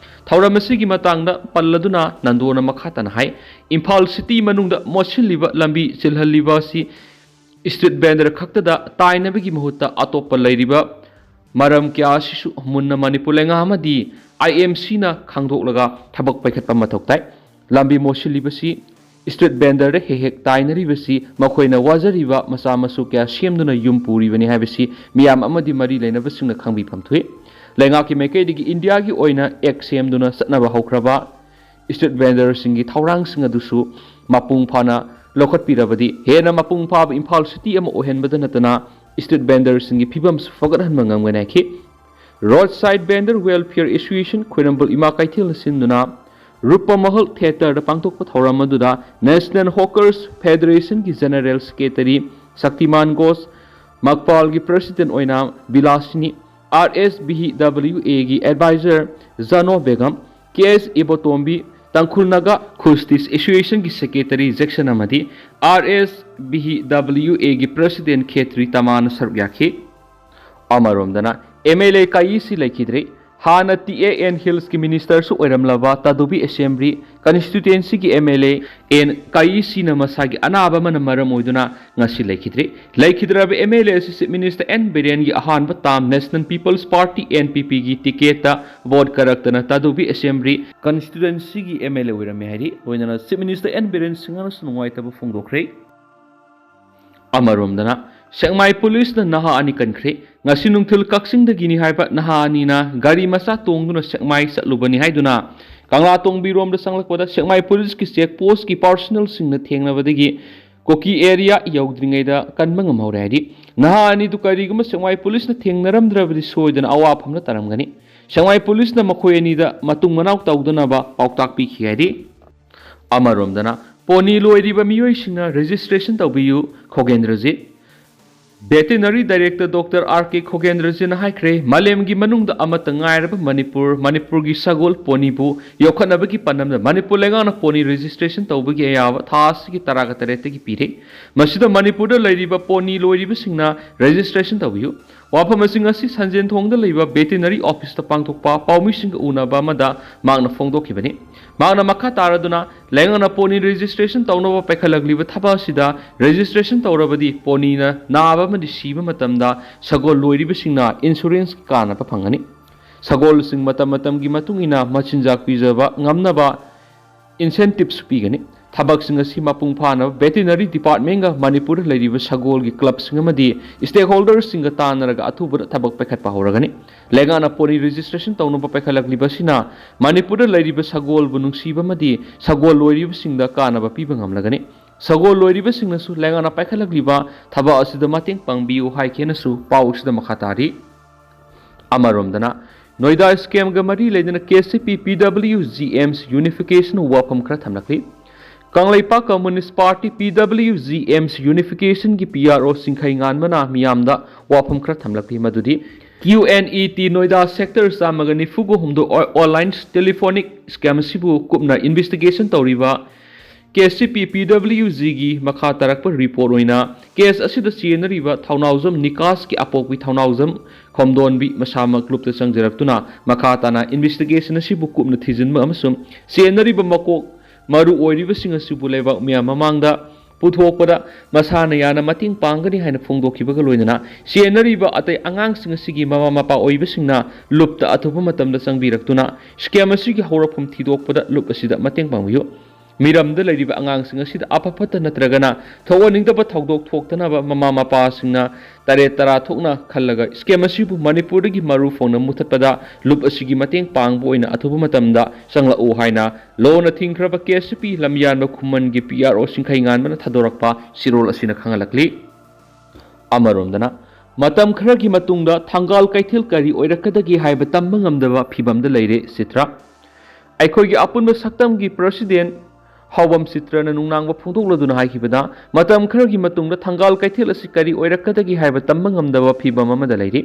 ꯊꯧꯔꯝ ꯑꯁꯤꯒꯤ ꯃꯇꯥꯡꯗ ꯄꯜꯂꯗꯨꯅ ꯅꯟꯗꯣꯅ ꯃꯈꯥ ꯇꯥꯅ ꯍꯥꯏ, ꯏꯝꯐꯥꯜ city ꯃꯅꯨꯡꯗ ꯃꯣꯠꯁꯤꯜꯂꯤꯕ ꯂꯝꯕꯤ ꯆꯦꯜꯍꯜꯂꯤꯕ ꯑꯁꯤ street vendor ꯈꯛꯇꯗ ꯇꯥꯏꯅꯕꯒꯤ ꯃꯍꯨꯠꯇ ꯑꯇꯣꯞꯄ ꯂꯩꯔꯤꯕ ꯃꯔꯝ ꯀꯌꯥ ꯑꯁꯤꯁꯨ ꯃꯨꯟꯅ ꯃꯅꯤꯄꯨꯔ ꯂꯩꯉꯥꯛ ꯑꯃꯗꯤ ꯑꯥꯏ ꯑꯦꯝ ꯁꯤꯅ ꯈꯪꯗꯣꯛꯂꯒ ꯊꯕꯛ ꯄꯥꯏꯈꯠꯄ ꯃꯊꯧ ꯇꯥꯏ꯫ ꯂꯝꯕꯤ ꯃꯣꯠꯁꯤꯜꯂꯤꯕꯁꯤ, ꯁ꯭ꯇ꯭ꯔꯤꯠ ꯚꯦꯟꯗꯔꯗ ꯍꯦꯛ ꯍꯦꯛ ꯇꯥꯏꯅꯔꯤꯕꯁꯤ, ꯃꯈꯣꯏꯅ ꯋꯥꯖꯔꯤꯕ ꯃꯆꯥ ꯃꯁꯨ ꯀꯌꯥ ꯁꯦꯝꯗꯨꯅ ꯌꯨꯝ ꯄꯨꯔꯤꯕꯅꯤ ꯍꯥꯏꯕꯁꯤ ꯃꯤꯌꯥꯝ ꯑꯃꯗꯤ ꯃꯔꯤ ꯂꯩꯅꯕꯁꯤꯡꯅ ꯈꯪꯕꯤꯐꯝ ꯊꯣꯛꯏ꯫ ꯂꯩꯉꯥꯛꯀꯤ ꯃꯥꯏꯀꯩꯗꯒꯤ ꯏꯟꯗꯤꯌꯥꯒꯤ ꯑꯣꯏꯅ ꯑꯦꯛ ꯁꯦꯝꯗꯨꯅ ꯆꯠꯅꯕ ꯍꯧꯈ꯭ꯔꯕ ꯁ꯭ꯇ꯭ꯔꯤꯠ ꯚꯦꯟꯗꯔꯁꯤꯡꯒꯤ ꯊꯧꯔꯥꯡꯁꯤꯡ ꯑꯗꯨꯁꯨ ꯃꯄꯨꯡ ꯐꯥꯅ ꯂꯧꯈꯠꯄꯤꯔꯕꯗꯤ, ꯍꯦꯟꯅ ꯃꯄꯨꯡ ꯐꯥꯕ ꯏꯝꯐꯥꯜ ꯁꯤꯇꯤ ꯑꯃ ꯑꯣꯏꯍꯟꯕꯗ ꯅꯠꯇꯅ, ꯁ꯭ꯇ꯭ꯔꯤꯠ ꯚꯦꯟꯗꯔꯁꯤꯡꯒꯤ ꯐꯤꯕꯝꯁꯨ ꯐꯒꯠꯍꯟꯕ ꯉꯝꯒꯅꯤ ꯍꯥꯏꯈꯤ꯫ Road side vendor welfare association Khwairamband ꯏꯃꯥ ꯀꯩꯊꯦꯜꯅ ꯁꯤꯟꯗꯨꯅ ꯔꯨꯄꯃꯍꯜ ꯊꯤꯌꯦꯇꯔꯗ ꯄꯥꯡꯊꯣꯛꯄ ꯊꯧꯔꯝ ꯑꯗꯨꯗ ꯅꯦꯁꯅꯦꯜ ꯍꯣꯀꯔꯁ ꯐꯦꯗꯔꯦꯁꯟꯒꯤ ꯖꯦꯅꯔꯦꯜ ꯁꯦꯀ꯭ꯔꯦꯇꯔꯤ ꯁꯛꯇꯤꯃꯥꯟ ꯒꯣꯁ, ꯃꯛꯄꯥꯜꯒꯤ ꯄ꯭ꯔꯁꯤꯗꯦꯟ ꯑꯣꯏꯅ ꯕꯤꯂꯥꯁꯤꯅꯤ, ꯑꯥꯔ ꯑꯦꯁ ꯚꯤ ꯗꯕ꯭ꯂꯤꯌꯨ ꯑꯦꯒꯤ adviser Jano Begum, K S Ibotombi, Tangkhul Naga ꯈꯨꯁꯇꯤꯁ ꯑꯦꯁꯣꯁꯤꯌꯦꯁꯟꯒꯤ ꯁꯦꯀ꯭ꯔꯦꯇꯔꯤ ꯖꯦꯛꯁꯟ ꯑꯃꯗꯤ ꯑꯥꯔ ꯑꯦꯁ ꯚꯤ ꯗꯕ꯭ꯂꯤꯌꯨ ꯑꯦꯒꯤ ꯄ꯭ꯔꯁꯤꯗꯦꯟ ꯈꯦꯇ꯭ꯔꯤ ꯇꯃꯥꯅ ꯁꯔꯨꯛ ꯌꯥꯈꯤ꯫ ꯑꯃꯔꯣꯝꯗꯅ, ꯑꯦꯝ ꯑꯦꯜ ꯑꯦ ꯀꯥꯏꯁꯤ ꯂꯩꯈꯤꯗ꯭ꯔꯦ꯫ ꯍꯥꯟꯅ ꯇꯤ ꯑꯦ ꯑꯦꯟ ꯍꯤꯜꯁꯀꯤ ꯃꯤꯅꯤꯁꯇꯔꯁꯨ ꯑꯣꯏꯔꯝꯂꯕ ꯇꯥꯗꯨꯕꯤ ꯑꯦꯁꯦꯝꯕ꯭ꯂꯤ ꯀꯟꯁꯇꯤꯇ꯭ꯌꯨꯑꯦꯟꯁꯤꯒꯤ ꯑꯦꯝ ꯑꯦꯜ ꯑꯦ ꯑꯦꯟ ꯀꯥꯏꯁꯤꯅ ꯃꯁꯥꯒꯤ ꯑꯅꯥꯕ ꯑꯃꯅ ꯃꯔꯝ ꯑꯣꯏꯗꯨꯅ ꯉꯁꯤ ꯂꯩꯈꯤꯗ꯭ꯔꯦ꯫ ꯂꯩꯈꯤꯗ꯭ꯔꯕ ꯑꯦꯝ ꯑꯦꯜ ꯑꯦ ꯑꯁꯤ ꯆꯤꯐ ꯃꯤꯅꯤꯁꯇꯔ ꯑꯦꯟ ꯕꯤꯔꯦꯟꯒꯤ ꯑꯍꯥꯟꯕ ꯇꯥꯝ national people's party, N P ꯄꯤꯒꯤ ꯇꯤꯀꯦꯠꯇ ꯚꯣꯠ ꯀꯥꯔꯛꯇꯅ ꯇꯥꯗꯨꯕꯤ ꯑꯦꯁꯦꯝꯕ꯭ꯂꯤ ꯀꯟꯁꯇꯤꯇ꯭ꯌꯨꯑꯦꯟꯁꯤꯒꯤ ꯑꯦꯝ ꯑꯦꯜ ꯑꯦ ꯑꯣꯏꯔꯝꯃꯤ ꯍꯥꯏꯔꯤ꯫ ꯂꯣꯏꯅꯅ ꯆꯤꯐ ꯃꯤꯅꯤꯁꯇꯔ ꯑꯦꯟ ꯕꯤꯔꯦꯟ ꯁꯤꯡꯍꯅꯁꯨ ꯅꯨꯡꯉꯥꯏꯇꯕ ꯐꯣꯡꯗꯣꯛꯈ꯭ꯔꯦ꯫ ꯑꯃꯔꯣꯝꯗꯅ, ꯁꯦꯛꯃꯥꯏ ꯄꯨꯂꯤꯁꯅ ꯅꯍꯥ ꯑꯅꯤ ꯀꯟꯈ꯭ꯔꯦ꯫ ꯉꯁꯤ ꯅꯨꯡꯊꯤꯜ ꯀꯛꯆꯤꯡꯗꯒꯤꯅꯤ ꯍꯥꯏꯕ ꯅꯍꯥ ꯑꯅꯤꯅ ꯒꯥꯔꯤ ꯃꯆꯥ ꯇꯣꯡꯗꯨꯅ ꯁꯦꯛꯃꯥꯏ ꯆꯠꯂꯨꯕꯅꯤ ꯍꯥꯏꯗꯨꯅ ꯀꯪꯂꯥꯇꯣꯡꯕꯤꯔꯣꯝꯗ ꯆꯪꯂꯛꯄꯗ ꯁꯦꯛꯃꯥꯏ ꯄꯨꯂꯤꯁꯀꯤ ꯆꯦꯛ ꯄꯣꯁꯀꯤ ꯄꯥꯔꯁꯣꯅꯦꯜꯁꯤꯡꯅ ꯊꯦꯡꯅꯕꯗꯒꯤ ꯀꯨꯀꯤ ꯑꯦꯔꯤꯌꯥ ꯌꯧꯗ꯭ꯔꯤꯉꯩꯗ ꯀꯟꯕ ꯉꯝꯍꯧꯔꯦ ꯍꯥꯏꯔꯤ꯫ ꯅꯍꯥ ꯑꯅꯤꯗꯨ ꯀꯔꯤꯒꯨꯝꯕ ꯁꯦꯛꯃꯥꯏ ꯄꯨꯂꯤꯁꯅ ꯊꯦꯡꯅꯔꯝꯗ꯭ꯔꯕꯗꯤ ꯁꯣꯏꯗꯅ ꯑꯋꯥꯐꯝꯗ ꯇꯥꯔꯝꯒꯅꯤ꯫ ꯁꯦꯛꯃꯥꯏ ꯄꯨꯂꯤꯁꯅ ꯃꯈꯣꯏ ꯑꯅꯤꯗ ꯃꯇꯨꯡ ꯃꯅꯥꯎ ꯇꯧꯗꯅꯕ ꯄꯥꯎꯇꯥꯛ ꯄꯤꯈꯤ ꯍꯥꯏꯔꯤ꯫ ꯑꯃꯔꯣꯝꯗꯅ, ꯄꯣꯅꯤ ꯂꯣꯏꯔꯤꯕ ꯃꯤꯑꯣꯏꯁꯤꯡꯅ ꯔꯦꯖꯤꯁꯇ꯭ꯔꯦꯁꯟ ꯇꯧꯕꯤꯌꯨ, ꯈꯣꯒꯦꯟꯗ꯭ꯔꯖꯤꯠ꯫ ꯚꯦꯇꯤꯅꯔꯤ ꯗꯥꯏꯔꯦꯛꯇꯔ ꯗꯣꯛꯇꯔ ꯑꯥꯔ ꯀꯦ ꯈꯣꯒꯦꯟꯗ꯭ꯔꯖꯤꯠꯅ ꯍꯥꯏꯈ꯭ꯔꯦ, ꯃꯥꯂꯦꯝꯒꯤ ꯃꯅꯨꯡꯗ ꯑꯃꯠꯇ ꯉꯥꯏꯔꯕ ꯃꯅꯤꯄꯨꯔ, ꯃꯅꯤꯄꯨꯔꯒꯤ ꯁꯒꯣꯜ ꯄꯣꯅꯤꯕꯨ ꯌꯣꯛꯈꯠꯅꯕꯒꯤ ꯄꯥꯟꯗꯝꯗ ꯃꯅꯤꯄꯨꯔ ꯂꯩꯉꯥꯛꯅ ꯄꯣꯅꯤ ꯔꯦꯖꯤꯁꯇ꯭ꯔꯦꯁꯟ ꯇꯧꯕꯒꯤ ꯑꯌꯥꯕ ꯊꯥ ꯑꯁꯤꯒꯤ ꯇꯔꯥꯒ ꯇꯔꯦꯠꯇꯒꯤ ꯄꯤꯔꯦ꯫ ꯃꯁꯤꯗ ꯃꯅꯤꯄꯨꯔꯗ ꯂꯩꯔꯤꯕ ꯄꯣꯅꯤ ꯂꯣꯏꯔꯤꯕꯁꯤꯡꯅ ꯔꯦꯖꯤꯁꯇ꯭ꯔꯦꯁꯟ ꯇꯧꯕꯤꯌꯨ꯫ ꯋꯥꯐꯝꯁꯤꯡ ꯑꯁꯤ ꯁꯟꯖꯦꯟꯊꯣꯡꯗ ꯂꯩꯕ ꯕꯦꯇꯤꯅꯔꯤ ꯑꯣꯐꯤꯁꯇ ꯄꯥꯡꯊꯣꯛꯄ ꯄꯥꯎꯃꯤꯁꯤꯡꯒ ꯎꯅꯕ ꯑꯃꯗ ꯃꯍꯥꯛꯅ ꯐꯣꯡꯗꯣꯛꯈꯤꯕꯅꯤ꯫ ꯃꯍꯥꯛꯅ ꯃꯈꯥ ꯇꯥꯔꯗꯨꯅ, ꯂꯩꯉꯥꯛꯅ ꯄꯣꯅꯤ ꯔꯦꯖꯤꯁꯇ꯭ꯔꯦꯁꯟ ꯇꯧꯅꯕ ꯄꯥꯏꯈꯠꯂꯛꯂꯤꯕ ꯊꯕꯛ ꯑꯁꯤꯗ ꯔꯦꯖꯤꯁꯇ꯭ꯔꯦꯁꯟ ꯇꯧꯔꯕꯗꯤ ꯄꯣꯅꯤꯅ ꯅꯥꯕ ꯑꯃꯗꯤ ꯁꯤꯕ ꯃꯇꯝꯗ ꯁꯒꯣꯜ ꯂꯣꯏꯔꯤꯕꯁꯤꯡꯅ ꯏꯟꯁꯨꯔꯦꯟꯁꯀꯤ ꯀꯥꯟꯅꯕ ꯐꯪꯒꯅꯤ꯫ ꯁꯒꯣꯜꯁꯤꯡ ꯃꯇꯝ ꯃꯇꯝꯒꯤ ꯃꯇꯨꯡ ꯏꯟꯅ ꯃꯆꯤꯟꯖꯥꯛ ꯄꯤꯖꯕ ꯉꯝꯅꯕ ꯏꯟꯁꯦꯟꯇꯤꯞꯁꯨ ꯄꯤꯒꯅꯤ꯫ ꯊꯕꯛꯁꯤꯡ ꯑꯁꯤ ꯃꯄꯨꯡ ꯐꯥꯅꯕ ꯚꯦꯇꯤꯅꯔꯤ ꯗꯤꯄꯥꯔꯠꯃꯦꯟꯒ ꯃꯅꯤꯄꯨꯔꯗ ꯂꯩꯔꯤꯕ ꯁꯒꯣꯜꯒꯤ ꯀ꯭ꯂꯕꯁꯤꯡ ꯑꯃꯗꯤ ꯁ꯭ꯇꯦꯛꯍꯣꯜꯗꯔꯁꯤꯡꯒ ꯇꯥꯟꯅꯔꯒ ꯑꯊꯨꯕꯗ ꯊꯕꯛ ꯄꯥꯏꯈꯠꯄ ꯍꯧꯔꯒꯅꯤ꯫ ꯂꯩꯉꯥꯛꯅ ꯄꯣꯅꯤ ꯔꯦꯖꯤꯁꯇ꯭ꯔꯦꯁꯟ ꯇꯧꯅꯕ ꯄꯥꯏꯈꯠꯂꯛꯂꯤꯕ ꯑꯁꯤꯅ ꯃꯅꯤꯄꯨꯔꯗ ꯂꯩꯔꯤꯕ ꯁꯒꯣꯜꯕꯨ ꯅꯨꯡꯁꯤꯕ ꯑꯃꯗꯤ ꯁꯒꯣꯜ ꯂꯣꯏꯔꯤꯕꯁꯤꯡꯗ ꯀꯥꯟꯅꯕ ꯄꯤꯕ ꯉꯝꯂꯒꯅꯤ꯫ ꯁꯒꯣꯜ ꯂꯣꯏꯔꯤꯕꯁꯤꯡꯅꯁꯨ ꯂꯩꯉꯥꯛꯅ ꯄꯥꯏꯈꯠꯂꯛꯂꯤꯕ ꯊꯕꯛ ꯑꯁꯤꯗ ꯃꯇꯦꯡ ꯄꯥꯡꯕꯤꯌꯨ ꯍꯥꯏꯈꯤꯅꯁꯨ ꯄꯥꯎ ꯑꯁꯤꯗ ꯃꯈꯥ ꯇꯥꯔꯤ꯫ ꯑꯃꯔꯣꯝꯗꯅ, ꯅꯣꯏꯗꯥ ꯁ꯭ꯀꯦꯝꯒ ꯃꯔꯤ ꯂꯩꯅꯅ K C P P W G M S unification ꯋꯥꯐꯝ ꯈꯔ ꯊꯝꯂꯛꯂꯤ꯫ ꯀꯪꯂꯩꯄꯥꯛ communist party P W G M S ꯌꯨꯅꯤꯐꯤꯀꯦꯁꯟꯒꯤ ꯄꯤ ꯑꯥꯔ ꯑꯣ ꯆꯤꯡꯈꯩ ꯉꯥꯟꯕꯅ ꯃꯤꯌꯥꯝꯗ ꯋꯥꯐꯝ ꯈꯔ ꯊꯝꯂꯛꯂꯤ, ꯃꯗꯨꯗꯤ Q N E T Noida sector ꯆꯥꯝꯃꯒ ꯅꯤꯐꯨꯒ ꯍꯨꯝꯗꯣꯏ ꯑꯣꯟꯂꯥꯏꯟ ꯇꯦꯂꯤꯐꯣꯅꯤꯛ ꯁ꯭ꯀꯦꯝ ꯑꯁꯤꯕꯨ ꯀꯨꯞꯅ ꯏꯟꯚꯦꯁꯇꯤꯒꯦꯁꯟ ꯇꯧꯔꯤꯕ ꯀꯦ ꯁꯤ ꯄꯤ ꯄꯤ ꯗꯕ꯭ꯂꯤꯎ ꯖꯤꯒꯤ ꯃꯈꯥ ꯇꯥꯔꯛꯄ ꯔꯤꯄꯣꯔꯠ ꯑꯣꯏꯅ ꯀꯦꯁ ꯑꯁꯤꯗ ꯆꯦꯟꯅꯔꯤꯕ ꯊꯧꯅꯥꯎꯖꯝ ꯅꯤꯀꯥꯁꯀꯤ ꯑꯄꯣꯛꯄꯤ ꯊꯧꯅꯥꯎꯖꯝ ꯈꯣꯝꯗꯣꯟꯕꯤ ꯃꯁꯥꯃꯛ ꯀ꯭ꯂꯨꯞꯇ ꯆꯪꯖꯔꯛꯇꯨꯅ ꯃꯈꯥ ꯇꯥꯅ ꯏꯟꯚꯦꯁꯇꯤꯒꯦꯁꯟ ꯑꯁꯤꯕꯨ ꯀꯨꯞꯅ ꯊꯤꯖꯤꯟꯕ ꯑꯃꯁꯨꯡ ꯆꯦꯟꯅꯔꯤꯕ ꯃꯀꯣꯛ ꯃꯔꯨ ꯑꯣꯏꯔꯤꯕꯁꯤꯡ ꯑꯁꯤꯕꯨ ꯂꯩꯕꯥꯛ ꯃꯤꯌꯥꯝ ꯃꯃꯥꯡꯗ ꯄꯨꯊꯣꯛꯄꯗ ꯃꯁꯥꯅ ꯌꯥꯅ ꯃꯇꯦꯡ ꯄꯥꯡꯒꯅꯤ ꯍꯥꯏꯅ ꯐꯣꯡꯗꯣꯛꯈꯤꯕꯒ ꯂꯣꯏꯅꯅ ꯆꯦꯟꯅꯔꯤꯕ ꯑꯇꯩ ꯑꯉꯥꯡꯁꯤꯡ ꯑꯁꯤꯒꯤ ꯃꯃꯥ ꯃꯄꯥ ꯑꯣꯏꯕꯁꯤꯡꯅ ꯂꯨꯞꯇ ꯑꯊꯨꯕ ꯃꯇꯝꯗ ꯆꯪꯕꯤꯔꯛꯇꯨꯅ ꯁ꯭ꯀꯦꯝ ꯑꯁꯤꯒꯤ ꯍꯧꯔꯛꯐꯝ ꯊꯤꯗꯣꯛꯄꯗ ꯂꯨꯞ ꯑꯁꯤꯗ ꯃꯇꯦꯡ ꯄꯥꯡꯕꯤꯌꯨ꯫ ꯃꯤꯔꯝꯗ ꯂꯩꯔꯤꯕ ꯑꯉꯥꯡꯁꯤꯡ ꯑꯁꯤꯗ ꯑꯐ ꯐꯠꯇ ꯅꯠꯇ꯭ꯔꯒꯅ ꯊꯣꯛꯍꯟꯅꯤꯡꯗꯕ ꯊꯧꯗꯣꯛ ꯊꯣꯛꯇꯅꯕ ꯃꯃꯥ ꯃꯄꯥꯁꯤꯡꯅ ꯇꯔꯦꯠ ꯇꯔꯥ ꯊꯣꯛꯅ ꯈꯜꯂꯒ ꯁ꯭ꯀꯦꯝ ꯑꯁꯤꯕꯨ ꯃꯅꯤꯄꯨꯔꯗꯒꯤ ꯃꯔꯨ ꯐꯪꯅ ꯃꯨꯊꯠꯄꯗ ꯂꯨꯞ ꯑꯁꯤꯒꯤ ꯃꯇꯦꯡ ꯄꯥꯡꯕ ꯑꯣꯏꯅ ꯑꯊꯨꯕ ꯃꯇꯝꯗ ꯆꯪꯂꯛꯎ ꯍꯥꯏꯅ ꯂꯣꯅ ꯊꯤꯡꯈ꯭ꯔꯕ ꯀꯦ ꯑꯦꯁ ꯌꯨ ꯄꯤ ꯂꯝꯌꯥꯟꯕ ꯈꯨꯃꯟꯒꯤ ꯄꯤ ꯑꯥꯔ ꯑꯣ ꯆꯤꯡꯈꯩ ꯉꯥꯟꯕꯅ ꯊꯥꯗꯣꯔꯛꯄ ꯆꯦꯔꯣꯜ ꯑꯁꯤꯅ ꯈꯪꯍꯜꯂꯛꯂꯤ꯫ ꯑꯃꯔꯣꯝꯗꯅ, ꯃꯇꯝ ꯈꯔꯒꯤ ꯃꯇꯨꯡꯗ ꯊꯪꯒꯥꯜ ꯀꯩꯊꯦꯜ ꯀꯔꯤ ꯑꯣꯏꯔꯛꯀꯗꯒꯦ ꯍꯥꯏꯕ ꯇꯝꯕ ꯉꯝꯗꯕ ꯐꯤꯕꯝꯗ ꯂꯩꯔꯦ ꯆꯤꯇ꯭ꯔ꯫ ꯑꯩꯈꯣꯏꯒꯤ ꯑꯄꯨꯟꯕ ꯁꯛꯇꯝꯒꯤ ꯄ꯭ꯔꯁꯤꯗꯦꯟ ꯐꯥꯎꯕꯝ ꯆꯤꯇ꯭ꯔꯅ ꯅꯨꯡꯅꯥꯡꯕ ꯐꯣꯡꯗꯣꯛꯂꯗꯨꯅ ꯍꯥꯏꯈꯤꯕꯗ, ꯃꯇꯝ ꯈꯔꯒꯤ ꯃꯇꯨꯡꯗ ꯊꯪꯒꯥꯜ ꯀꯩꯊꯦꯜ ꯑꯁꯤ ꯀꯔꯤ ꯑꯣꯏꯔꯛꯀꯗꯒꯦ ꯍꯥꯏꯕ ꯇꯝꯕ ꯉꯝꯗꯕ ꯐꯤꯚꯝ ꯑꯃꯗ ꯂꯩꯔꯤ꯫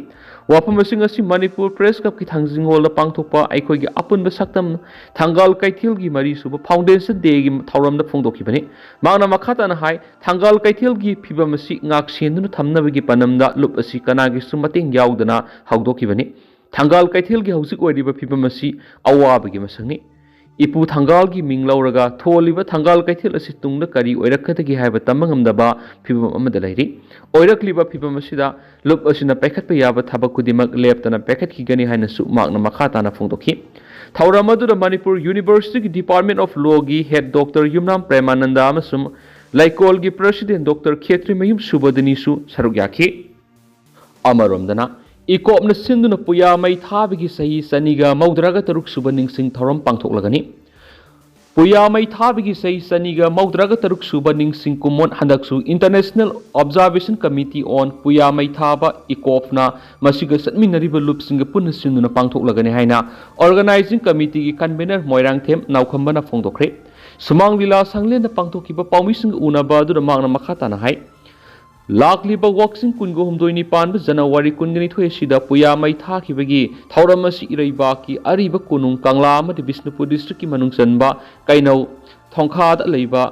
ꯋꯥꯐꯝꯁꯤꯡ ꯑꯁꯤ ꯃꯅꯤꯄꯨꯔ ꯄ꯭ꯔꯦꯁ ꯀ꯭ꯂꯕꯀꯤ ꯊꯥꯡꯖꯤꯡ ꯍꯣꯜꯗ ꯄꯥꯡꯊꯣꯛꯄ ꯑꯩꯈꯣꯏꯒꯤ ꯑꯄꯨꯟꯕ ꯁꯛꯇꯝ ꯊꯪꯒꯥꯜ ꯀꯩꯊꯦꯜꯒꯤ ꯃꯔꯤ ꯁꯨꯕ ꯐꯥꯎꯟꯗꯦꯁꯟ ꯗꯦꯒꯤ ꯊꯧꯔꯝꯗ ꯐꯣꯡꯗꯣꯛꯈꯤꯕꯅꯤ꯫ ꯃꯍꯥꯛꯅ ꯃꯈꯥ ꯇꯥꯅ ꯍꯥꯏ, ꯊꯪꯒꯥꯜ ꯀꯩꯊꯦꯜꯒꯤ ꯐꯤꯚꯝ ꯑꯁꯤ ꯉꯥꯛ ꯁꯦꯟꯗꯨꯅ ꯊꯝꯅꯕꯒꯤ ꯄꯥꯟꯗꯝꯗ ꯂꯨꯞ ꯑꯁꯤ ꯀꯅꯥꯒꯤꯁꯨ ꯃꯇꯦꯡ ꯌꯥꯎꯗꯅ ꯍꯧꯗꯣꯛꯈꯤꯕꯅꯤ꯫ ꯊꯪꯒꯥꯜ ꯀꯩꯊꯦꯜꯒꯤ ꯍꯧꯖꯤꯛ ꯑꯣꯏꯔꯤꯕ ꯐꯤꯚꯝ ꯑꯁꯤ ꯑꯋꯥꯕꯒꯤ ꯃꯁꯛꯅꯤ꯫ ꯏꯄꯨ ꯊꯪꯒꯥꯜꯒꯤ ꯃꯤꯡ ꯂꯧꯔꯒ ꯊꯣꯜꯂꯤꯕ ꯊꯪꯒꯥꯜ ꯀꯩꯊꯦꯜ ꯑꯁꯤ ꯇꯨꯡꯗ ꯀꯔꯤ ꯑꯣꯏꯔꯛꯀꯗꯒꯦ ꯍꯥꯏꯕ ꯇꯝꯕ ꯉꯝꯗꯕ ꯐꯤꯚꯝ ꯑꯃꯗ ꯂꯩꯔꯤ꯫ ꯑꯣꯏꯔꯛꯂꯤꯕ ꯐꯤꯚꯝ ꯑꯁꯤꯗ ꯂꯨꯞ ꯑꯁꯤꯅ ꯄꯥꯏꯈꯠꯄ ꯌꯥꯕ ꯊꯕꯛ ꯈꯨꯗꯤꯡꯃꯛ ꯂꯦꯞꯇꯅ ꯄꯥꯏꯈꯠꯈꯤꯒꯅꯤ ꯍꯥꯏꯅꯁꯨ ꯃꯍꯥꯛꯅ ꯃꯈꯥ ꯇꯥꯅ ꯐꯣꯡꯗꯣꯛꯈꯤ꯫ ꯊꯧꯔꯝ ꯑꯗꯨꯗ ꯃꯅꯤꯄꯨꯔ ꯌꯨꯅꯤꯚꯔꯁꯤꯇꯤꯒꯤ ꯗꯤꯄꯥꯔꯠꯃꯦꯟ ꯑꯣꯐ ꯂꯣꯒꯤ ꯍꯦꯗ ꯗꯣꯛꯇꯔ ꯌꯨꯝꯅꯥꯝ ꯄ꯭ꯔꯦꯃꯥꯅꯟꯗ ꯑꯃꯁꯨꯡ ꯂꯩꯀꯣꯜꯒꯤ ꯄ꯭ꯔꯁꯤꯗꯦꯟ ꯗꯣꯛꯇꯔ ꯈꯦꯇ꯭ꯔꯤꯃꯌꯨꯝ ꯁꯨꯕꯗꯤꯅꯤꯁꯨ ꯁꯔꯨꯛ ꯌꯥꯈꯤ꯫ ꯑꯃꯔꯣꯝꯗꯅ, ꯏꯀꯣꯞꯅ ꯁꯤꯟꯗꯨꯅ ꯄꯨꯌꯥ ꯃꯩ ꯊꯥꯕꯒꯤ ꯆꯍꯤ ꯆꯅꯤꯒ ꯃꯧꯗ꯭ꯔꯥꯒ ꯇꯔꯨꯛ ꯁꯨꯕ ꯅꯤꯡꯁꯤꯡ ꯊꯧꯔꯝ ꯄꯥꯡꯊꯣꯛꯂꯒꯅꯤ꯫ ꯄꯨꯌꯥ ꯃꯩ ꯊꯥꯕꯒꯤ ꯆꯍꯤ ꯆꯅꯤꯒ ꯃꯧꯗ꯭ꯔꯥꯒ ꯇꯔꯨꯛ ꯁꯨꯕ ꯅꯤꯡꯁꯤꯡ ꯀꯨꯝꯑꯣꯟ ꯍꯟꯗꯛꯁꯨ International Observation Committee on ꯄꯨꯌꯥ ꯃꯩ ꯊꯥꯕ, ꯏꯀꯣꯞꯅ ꯃꯁꯤꯒ ꯆꯠꯃꯤꯟꯅꯔꯤꯕ ꯂꯨꯞꯁꯤꯡꯒ ꯄꯨꯟꯅ ꯁꯤꯟꯗꯨꯅ ꯄꯥꯡꯊꯣꯛꯂꯒꯅꯤ ꯍꯥꯏꯅ ꯑꯣꯔꯒꯅꯥꯏꯖꯤꯡ ꯀꯃꯤꯇꯤꯒꯤ ꯀꯟꯚꯦꯅꯔ ꯃꯣꯏꯔꯥꯡꯊꯦꯝ ꯅꯥꯎꯈꯝꯕꯅ ꯐꯣꯡꯗꯣꯛꯈ꯭ꯔꯦ꯫ ꯁꯨꯃꯥꯡ ꯂꯤꯂꯥ ꯁꯪꯂꯦꯟꯗ ꯄꯥꯡꯊꯣꯛꯈꯤꯕ ꯄꯥꯎꯃꯤꯁꯤꯡꯒ ꯎꯅꯕ ꯑꯗꯨꯗ ꯃꯍꯥꯛꯅ ꯃꯈꯥ ꯇꯥꯅ ꯍꯥꯏ, ꯂꯥꯛꯂꯤꯕ ꯋꯥꯛꯆꯤꯡ ꯀꯨꯟꯒ ꯍꯨꯝꯗꯣꯏꯅꯤ ꯄꯥꯟꯕ ꯖꯅꯋꯥꯔꯤ ꯀꯨꯟꯒ ꯅꯤꯊꯣꯏ ꯑꯁꯤꯗ ꯄꯨꯌꯥ ꯃꯩ ꯊꯥꯈꯤꯕꯒꯤ ꯊꯧꯔꯝ ꯑꯁꯤ ꯏꯔꯩꯕꯥꯛꯀꯤ ꯑꯔꯤꯕ ꯀꯣꯅꯨꯡ ꯀꯪꯂꯥ ꯑꯃꯗꯤ ꯕꯤꯁꯅꯨꯄꯨꯔ ꯗꯤꯁꯇ꯭ꯔꯤꯛꯀꯤ ꯃꯅꯨꯡ ꯆꯟꯕ ꯀꯩꯅꯧ ꯊꯣꯡꯈꯥꯗ ꯂꯩꯕ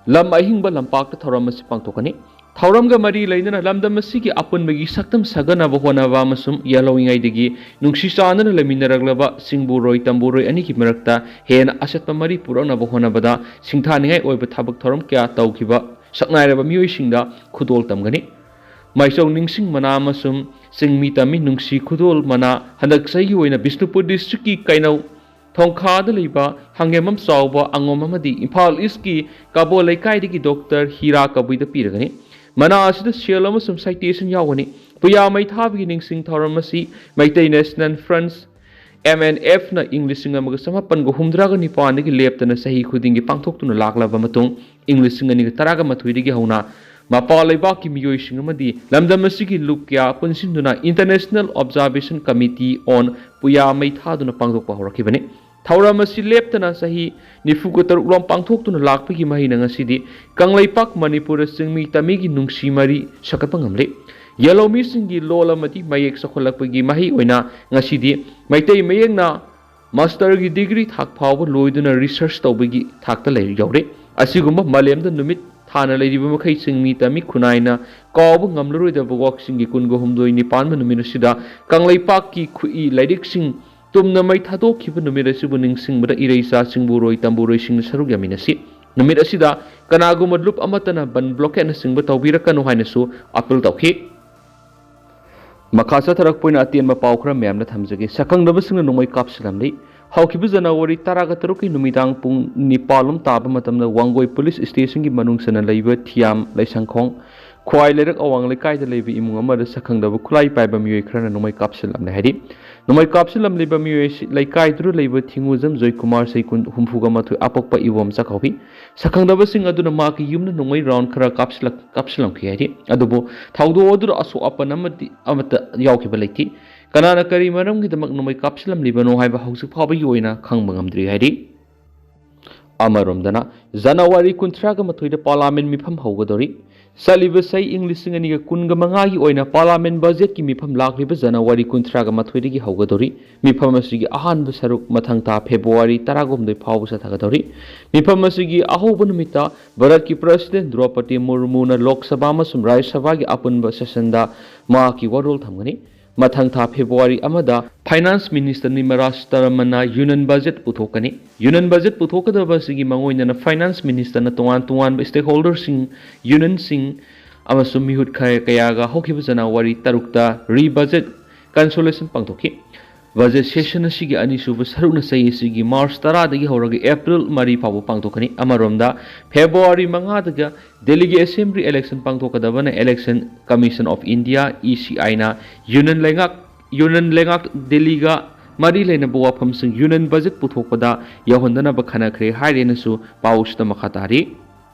ꯂꯝ ꯑꯍꯤꯡꯕ ꯂꯝꯄꯥꯛꯇ ꯊꯧꯔꯝ ꯑꯁꯤ ꯄꯥꯡꯊꯣꯛꯀꯅꯤ꯫ ꯊꯧꯔꯝꯒ ꯃꯔꯤ ꯂꯩꯅꯅ ꯂꯝꯗꯝ ꯑꯁꯤꯒꯤ ꯑꯄꯨꯟꯕꯒꯤ ꯁꯛꯇꯝ ꯁꯥꯒꯠꯅꯕ ꯍꯣꯠꯅꯕ ꯑꯃꯁꯨꯡ ꯌꯥꯜꯍꯧꯔꯤꯉꯩꯗꯒꯤ ꯅꯨꯡꯁꯤ ꯆꯥꯟꯅꯅ ꯂꯩꯃꯤꯟꯅꯔꯛꯂꯕ ꯁꯤꯡꯕꯨꯔꯣꯏ ꯇꯝꯕꯨꯔꯣꯏ ꯑꯅꯤꯒꯤ ꯃꯔꯛꯇ ꯍꯦꯟꯅ ꯑꯆꯠꯄ ꯃꯔꯤ ꯄꯨꯔꯛꯅꯕ ꯍꯣꯠꯅꯕꯗ ꯁꯤꯡꯊꯥꯅꯤꯡꯉꯥꯏ ꯑꯣꯏꯕ ꯊꯕꯛ ꯊꯧꯔꯝ ꯀꯌꯥ ꯇꯧꯈꯤꯕ ꯁꯛꯅꯥꯏꯔꯕ ꯃꯤꯑꯣꯏꯁꯤꯡꯗ ꯈꯨꯗꯣꯜ ꯇꯝꯒꯅꯤ꯫ ꯃꯥꯏꯆꯧ ꯅꯤꯡꯁꯤꯡ ꯃꯅꯥ ꯑꯃꯁꯨꯡ ꯆꯤꯡꯃꯤ ꯇꯝꯃꯤ ꯅꯨꯡꯁꯤ ꯈꯨꯗꯣꯜ ꯃꯅꯥ ꯍꯟꯗꯛ ꯆꯍꯤꯒꯤ ꯑꯣꯏꯅ ꯕꯤꯁꯅꯨꯄꯨꯔ ꯗꯤꯁꯇ꯭ꯔꯤꯛꯀꯤ ꯀꯩꯅꯧ ꯊꯣꯡꯈꯥꯗ ꯂꯩꯕ ꯍꯪꯉꯦꯝꯕꯝ ꯆꯥꯎꯕ ꯑꯉꯣꯝ ꯑꯃꯗꯤ ꯏꯝꯐꯥꯜ ꯏꯁꯀꯤ ꯀꯥꯕꯣ ꯂꯩꯀꯥꯏꯗꯒꯤ ꯗꯣꯛꯇꯔ ꯍꯤꯔꯥ ꯀꯕꯨꯏꯗ ꯄꯤꯔꯒꯅꯤ꯫ ꯃꯅꯥ ꯑꯁꯤꯗ ꯁꯦꯜ ꯑꯃꯁꯨꯡ ꯁꯥꯏꯇꯦꯁꯟ ꯌꯥꯎꯒꯅꯤ꯫ ꯄꯨꯌꯥ ꯃꯩ ꯊꯥꯕꯒꯤ ꯅꯤꯡꯁꯤꯡ ꯊꯧꯔꯝ ꯑꯁꯤ ꯃꯩꯇꯩ ꯅꯦꯁꯅꯦꯜ ꯐ꯭ꯔꯟꯁ, ꯑꯦꯝ ꯑꯦꯟ ꯑꯦꯐꯅ ꯏꯪ ꯂꯤꯁꯤꯡ ꯑꯃꯒ ꯆꯃꯥꯄꯟꯒ ꯍꯨꯝꯗ꯭ꯔꯥꯒ ꯅꯤꯄꯥꯟꯗꯒꯤ ꯂꯦꯞꯇꯅ ꯆꯍꯤ ꯈꯨꯗꯤꯡꯒꯤ ꯄꯥꯡꯊꯣꯛꯇꯨꯅ ꯂꯥꯛꯂꯕ ꯃꯇꯨꯡ, ꯏꯪ ꯂꯤꯁꯤꯡ ꯑꯅꯤꯒ ꯇꯔꯥꯒ ꯃꯥꯊꯣꯏꯗꯒꯤ ꯍꯧꯅ ꯃꯄꯥꯟ ꯂꯩꯕꯥꯛꯀꯤ ꯃꯤꯑꯣꯏꯁꯤꯡ ꯑꯃꯗꯤ ꯂꯝꯗꯝ ꯑꯁꯤꯒꯤ ꯂꯨꯞ ꯀꯌꯥ ꯄꯨꯟꯁꯤꯟꯗꯨꯅ International Observation Committee on ꯄꯨꯌꯥ ꯃꯩ ꯊꯥꯗꯨꯅ ꯄꯥꯡꯊꯣꯛꯄ ꯍꯧꯔꯛꯈꯤꯕꯅꯤ꯫ ꯊꯧꯔꯝ ꯑꯁꯤ ꯂꯦꯞꯇꯅ ꯆꯍꯤ ꯅꯤꯐꯨꯒ ꯇꯔꯨꯛ ꯂꯣꯝ ꯄꯥꯡꯊꯣꯛꯇꯨꯅ ꯂꯥꯛꯄꯒꯤ ꯃꯍꯩꯅ ꯉꯁꯤꯗꯤ ꯀꯪꯂꯩꯄꯥꯛ ꯃꯅꯤꯄꯨꯔꯗ ꯆꯤꯡꯃꯤ ꯇꯝꯃꯤꯒꯤ ꯅꯨꯡꯁꯤ ꯃꯔꯤ ꯁꯥꯒꯠꯄ ꯉꯝꯂꯦ꯫ ꯌꯦꯜꯍꯧꯃꯤꯁꯤꯡꯒꯤ ꯂꯣꯜ ꯑꯃꯗꯤ ꯃꯌꯦꯛ ꯆꯥꯎꯈꯠꯂꯛꯄꯒꯤ ꯃꯍꯩ ꯑꯣꯏꯅ ꯉꯁꯤꯗꯤ ꯃꯩꯇꯩ ꯃꯌꯦꯛꯅ ꯃꯥꯁꯇꯔꯒꯤ ꯗꯤꯒ꯭ꯔꯤ ꯊꯥꯛ ꯐꯥꯎꯕ ꯂꯣꯏꯗꯨꯅ ꯔꯤꯁꯔꯆ ꯇꯧꯕꯒꯤ ꯊꯥꯛꯇ ꯂꯩ ꯌꯧꯔꯦ꯫ ꯑꯁꯤꯒꯨꯝꯕ ꯃꯥꯂꯦꯝꯗ ꯅꯨꯃꯤꯠ ꯊꯥꯅ ꯂꯩꯔꯤꯕ ꯃꯈꯩ ꯆꯤꯡꯃꯤ ꯇꯝꯃꯤ ꯈꯨꯟꯅꯥꯏꯅ ꯀꯥꯎꯕ ꯉꯝꯂꯔꯣꯏꯗꯕ ꯋꯥꯛꯁꯤꯡꯒꯤ ꯀꯨꯟꯒ ꯍꯨꯝꯗꯣꯏ ꯅꯤꯄꯥꯟꯕ ꯅꯨꯃꯤꯠ ꯑꯁꯤꯗ ꯀꯪꯂꯩꯄꯥꯛꯀꯤ ꯈꯨꯠꯏ ꯂꯥꯏꯔꯤꯛꯁꯤꯡ ꯇꯨꯝꯅ ꯃꯩ ꯊꯥꯗꯣꯛꯈꯤꯕ ꯅꯨꯃꯤꯠ ꯑꯁꯤꯕꯨ ꯅꯤꯡꯁꯤꯡꯕꯗ ꯏꯔꯩꯆꯥ ꯆꯤꯡꯕꯨꯔꯣꯏ ꯇꯝꯕꯨꯔꯣꯏꯁꯤꯡꯅ ꯁꯔꯨꯛ ꯌꯥꯃꯤꯟꯅꯁꯤ꯫ ꯅꯨꯃꯤꯠ ꯑꯁꯤꯗ ꯀꯅꯥꯒꯨꯝꯕ ꯂꯨꯞ ꯑꯃꯠꯇꯅ ꯕꯟ ꯕ꯭ꯂꯣꯀꯦꯠꯅꯆꯤꯡꯕ ꯇꯧꯕꯤꯔꯛꯀꯅꯨ ꯍꯥꯏꯅꯁꯨ ꯑꯥꯄꯤꯜ ꯇꯧꯈꯤ꯫ ꯃꯈꯥ ꯆꯠꯊꯔꯛꯄ ꯑꯣꯏꯅ ꯑꯇꯦꯟꯕ ꯄꯥꯎ ꯈꯔ ꯃꯌꯥꯝꯅ ꯊꯝꯖꯒꯦ꯫ ꯁꯛꯈꯪꯗꯕꯁꯤꯡꯅ ꯅꯣꯡꯃꯩ ꯀꯥꯞꯁꯤꯜꯂꯝꯂꯤ꯫ ꯍꯧꯈꯤꯕ ꯖꯅꯋꯥꯔꯤ ꯇꯔꯥꯒ ꯇꯔꯨꯛꯀꯤ ꯅꯨꯃꯤꯗꯥꯡ ꯄꯨꯡ ꯅꯤꯄꯥꯜ ꯂꯣꯝ ꯇꯥꯕ ꯃꯇꯝꯗ ꯋꯥꯡꯒꯣꯏ ꯄꯨꯂꯤꯁ ꯁ꯭ꯇꯦꯁꯟꯒꯤ ꯃꯅꯨꯡ ꯆꯟꯅ ꯂꯩꯕ ꯊꯤꯌꯥꯝ ꯂꯩꯁꯪꯈꯣꯡ ꯈ꯭ꯋꯥꯏ ꯂꯩꯔꯛ ꯑꯋꯥꯡ ꯂꯩꯀꯥꯏꯗ ꯂꯩꯕ ꯏꯃꯨꯡ ꯑꯃꯗ ꯁꯛꯈꯪꯗꯕ ꯈꯨꯠꯂꯥꯏ ꯄꯥꯏꯕ ꯃꯤꯑꯣꯏ ꯈꯔꯅ ꯅꯣꯡꯃꯩ ꯀꯥꯞꯁꯤꯜꯂꯝꯂꯦ ꯍꯥꯏꯔꯤ꯫ ꯅꯣꯡꯃꯩ ꯀꯥꯞꯁꯤꯜꯂꯝꯂꯤꯕ ꯃꯤꯑꯣꯏ ꯑꯁꯤ ꯂꯩꯀꯥꯏꯗꯨꯗ ꯂꯩꯕ ꯊꯤꯡꯉꯨꯖꯝ ꯖꯣꯏꯀꯨꯃꯥꯔ ꯆꯍꯤ ꯀꯨꯟ, ꯍꯨꯝꯐꯨꯒ ꯃꯥꯊꯣꯏ ꯑꯄꯣꯛꯄ ꯏꯕꯣꯝ ꯆꯥꯛꯀꯧꯕꯤ꯫ ꯁꯛꯈꯪꯗꯕꯁꯤꯡ ꯑꯗꯨꯅ ꯃꯍꯥꯛꯀꯤ ꯌꯨꯝꯗ ꯅꯣꯡꯃꯩ ꯔꯥꯎꯟ ꯈꯔ ꯀꯥꯞꯁꯤꯜꯂꯛ-, ꯀꯥꯞꯁꯤꯜꯂꯝꯈꯤ ꯍꯥꯏꯔꯤ꯫ ꯑꯗꯨꯕꯨ ꯊꯧꯗꯣꯛ ꯑꯗꯨꯗ ꯑꯁꯣꯛ ꯑꯄꯟ ꯑꯃꯗꯤ ꯑꯃꯠꯇ ꯌꯥꯎꯈꯤꯕ ꯂꯩꯇꯦ꯫ ꯀꯅꯥꯅ ꯀꯔꯤ ꯃꯔꯝꯒꯤꯗꯃꯛ ꯅꯣꯡꯃꯩ ꯀꯥꯞꯁꯤꯜꯂꯝꯂꯤꯕꯅꯣ ꯍꯥꯏꯕ ꯍꯧꯖꯤꯛ ꯐꯥꯎꯕꯒꯤ ꯑꯣꯏꯅ ꯈꯪꯕ ꯉꯝꯗ꯭ꯔꯤ ꯍꯥꯏꯔꯤ꯫ ꯑꯃꯔꯣꯝꯗꯅ, ꯖꯅꯋꯥꯔꯤ ꯀꯨꯟꯊ꯭ꯔꯥꯒ ꯃꯥꯊꯣꯏꯗ ꯄꯥꯔꯂꯥꯃꯦꯟ ꯃꯤꯐꯝ ꯍꯧꯒꯗꯧꯔꯤ꯫ ꯆꯠꯂꯤꯕ ꯆꯍꯤ ꯏꯪ ꯂꯤꯁꯤꯡ ꯑꯅꯤꯒ ꯀꯨꯟꯒ ꯃꯉꯥꯒꯤ ꯑꯣꯏꯅ ꯄꯥꯔꯂꯥꯃꯦꯟ ꯕꯖꯦꯠꯀꯤ ꯃꯤꯐꯝ ꯂꯥꯛꯂꯤꯕ ꯖꯅꯋꯥꯔꯤ ꯀꯨꯟꯊ꯭ꯔꯥꯒ ꯃꯥꯊꯣꯏꯗꯒꯤ ꯍꯧꯒꯗꯧꯔꯤ꯫ ꯃꯤꯐꯝ ꯑꯁꯤꯒꯤ ꯑꯍꯥꯟꯕ ꯁꯔꯨꯛ ꯃꯊꯪ ꯊꯥ ꯐꯦꯕ꯭ꯔꯨꯋꯥꯔꯤ ꯇꯔꯥꯍꯨꯝꯗꯣꯏ ꯐꯥꯎꯕ ꯆꯠꯊꯒꯗꯧꯔꯤ꯫ ꯃꯤꯐꯝ ꯑꯁꯤꯒꯤ ꯑꯍꯧꯕ ꯅꯨꯃꯤꯠꯇ ꯚꯥꯔꯠꯀꯤ ꯄ꯭ꯔꯁꯤꯗꯦꯟ ꯗ꯭ꯔꯧꯄꯗꯤ ꯃꯨꯔꯃꯨꯅ ꯂꯣꯛ ꯁꯚꯥ ꯑꯃꯁꯨꯡ ꯔꯥꯖ꯭ꯌ ꯁꯚꯥꯒꯤ ꯑꯄꯨꯟꯕ ꯁꯦꯁꯟꯗ ꯃꯍꯥꯛꯀꯤ ꯋꯥꯔꯣꯜ ꯊꯝꯒꯅꯤ꯫ ꯃꯊꯪ ꯊꯥ ꯐꯦꯕ꯭ꯔꯨꯋꯥꯔꯤ ꯑꯃꯗ ꯐꯥꯏꯅꯥꯟꯁ ꯃꯤꯅꯤꯁꯇꯔ ꯅꯤꯔꯃꯂꯥ ꯁꯤꯇꯥꯔꯥꯃꯟꯅ ꯌꯨꯅꯤꯌꯟ ꯕꯖꯦꯠ ꯄꯨꯊꯣꯛꯀꯅꯤ꯫ ꯌꯨꯅꯤꯌꯟ ꯕꯖꯦꯠ ꯄꯨꯊꯣꯛꯀꯗꯕ ꯑꯁꯤꯒꯤ ꯃꯥꯡꯑꯣꯏꯅꯅ ꯐꯥꯏꯅꯥꯟꯁ ꯃꯤꯅꯤꯁꯇꯔꯅ ꯇꯣꯉꯥꯟ ꯇꯣꯉꯥꯟꯕ ꯁ꯭ꯇꯦꯛꯍꯣꯜꯗꯔꯁꯤꯡ, ꯌꯨꯅꯤꯌꯟꯁꯤꯡ ꯑꯃꯁꯨꯡ ꯃꯤꯍꯨꯠ ꯈ-, ꯀꯌꯥꯒ ꯍꯧꯈꯤꯕ ꯖꯅꯋꯥꯔꯤ ꯇꯔꯨꯛꯇ ꯔꯤ ꯕꯖꯦꯠ ꯀꯟꯁꯜꯇꯦꯁꯟ ꯄꯥꯡꯊꯣꯛꯈꯤ꯫ ꯕꯖꯦꯠ ꯁꯦꯁꯟ ꯑꯁꯤꯒꯤ ꯑꯅꯤꯁꯨꯕ ꯁꯔꯨꯛꯅ ꯆꯍꯤ ꯑꯁꯤꯒꯤ ꯃꯥꯔꯆ ꯇꯔꯥꯗꯒꯤ ꯍꯧꯔꯒ ꯑꯦꯄ꯭ꯔꯤꯜ ꯃꯔꯤ ꯐꯥꯎꯕ ꯄꯥꯡꯊꯣꯛꯀꯅꯤ꯫ ꯑꯃꯔꯣꯝꯗ, ꯐꯦꯕ꯭ꯔꯨꯋꯥꯔꯤ ꯃꯉꯥꯗꯒ ꯗꯦꯜꯂꯤꯒꯤ ꯑꯦꯁꯦꯝꯕ꯭ꯂꯤ ꯏꯂꯦꯛꯁꯟ ꯄꯥꯡꯊꯣꯛꯀꯗꯕꯅ Election Commission of India, E C I ꯅ ꯌꯨꯅꯤꯌꯟ ꯂꯩꯉꯥꯛ, ꯌꯨꯅꯤꯌꯟ ꯂꯩꯉꯥꯛ ꯗꯦꯜꯂꯤꯒ ꯃꯔꯤ ꯂꯩꯅꯕ ꯋꯥꯐꯝꯁꯤꯡ ꯌꯨꯅꯤꯌꯟ ꯕꯖꯦꯠ ꯄꯨꯊꯣꯛꯄꯗ ꯌꯥꯎꯍꯟꯗꯅꯕ ꯈꯟꯅꯈ꯭ꯔꯦ ꯍꯥꯏꯔꯦꯅꯁꯨ ꯄꯥꯎꯁꯤꯗ ꯃꯈꯥ ꯇꯥꯔꯤ꯫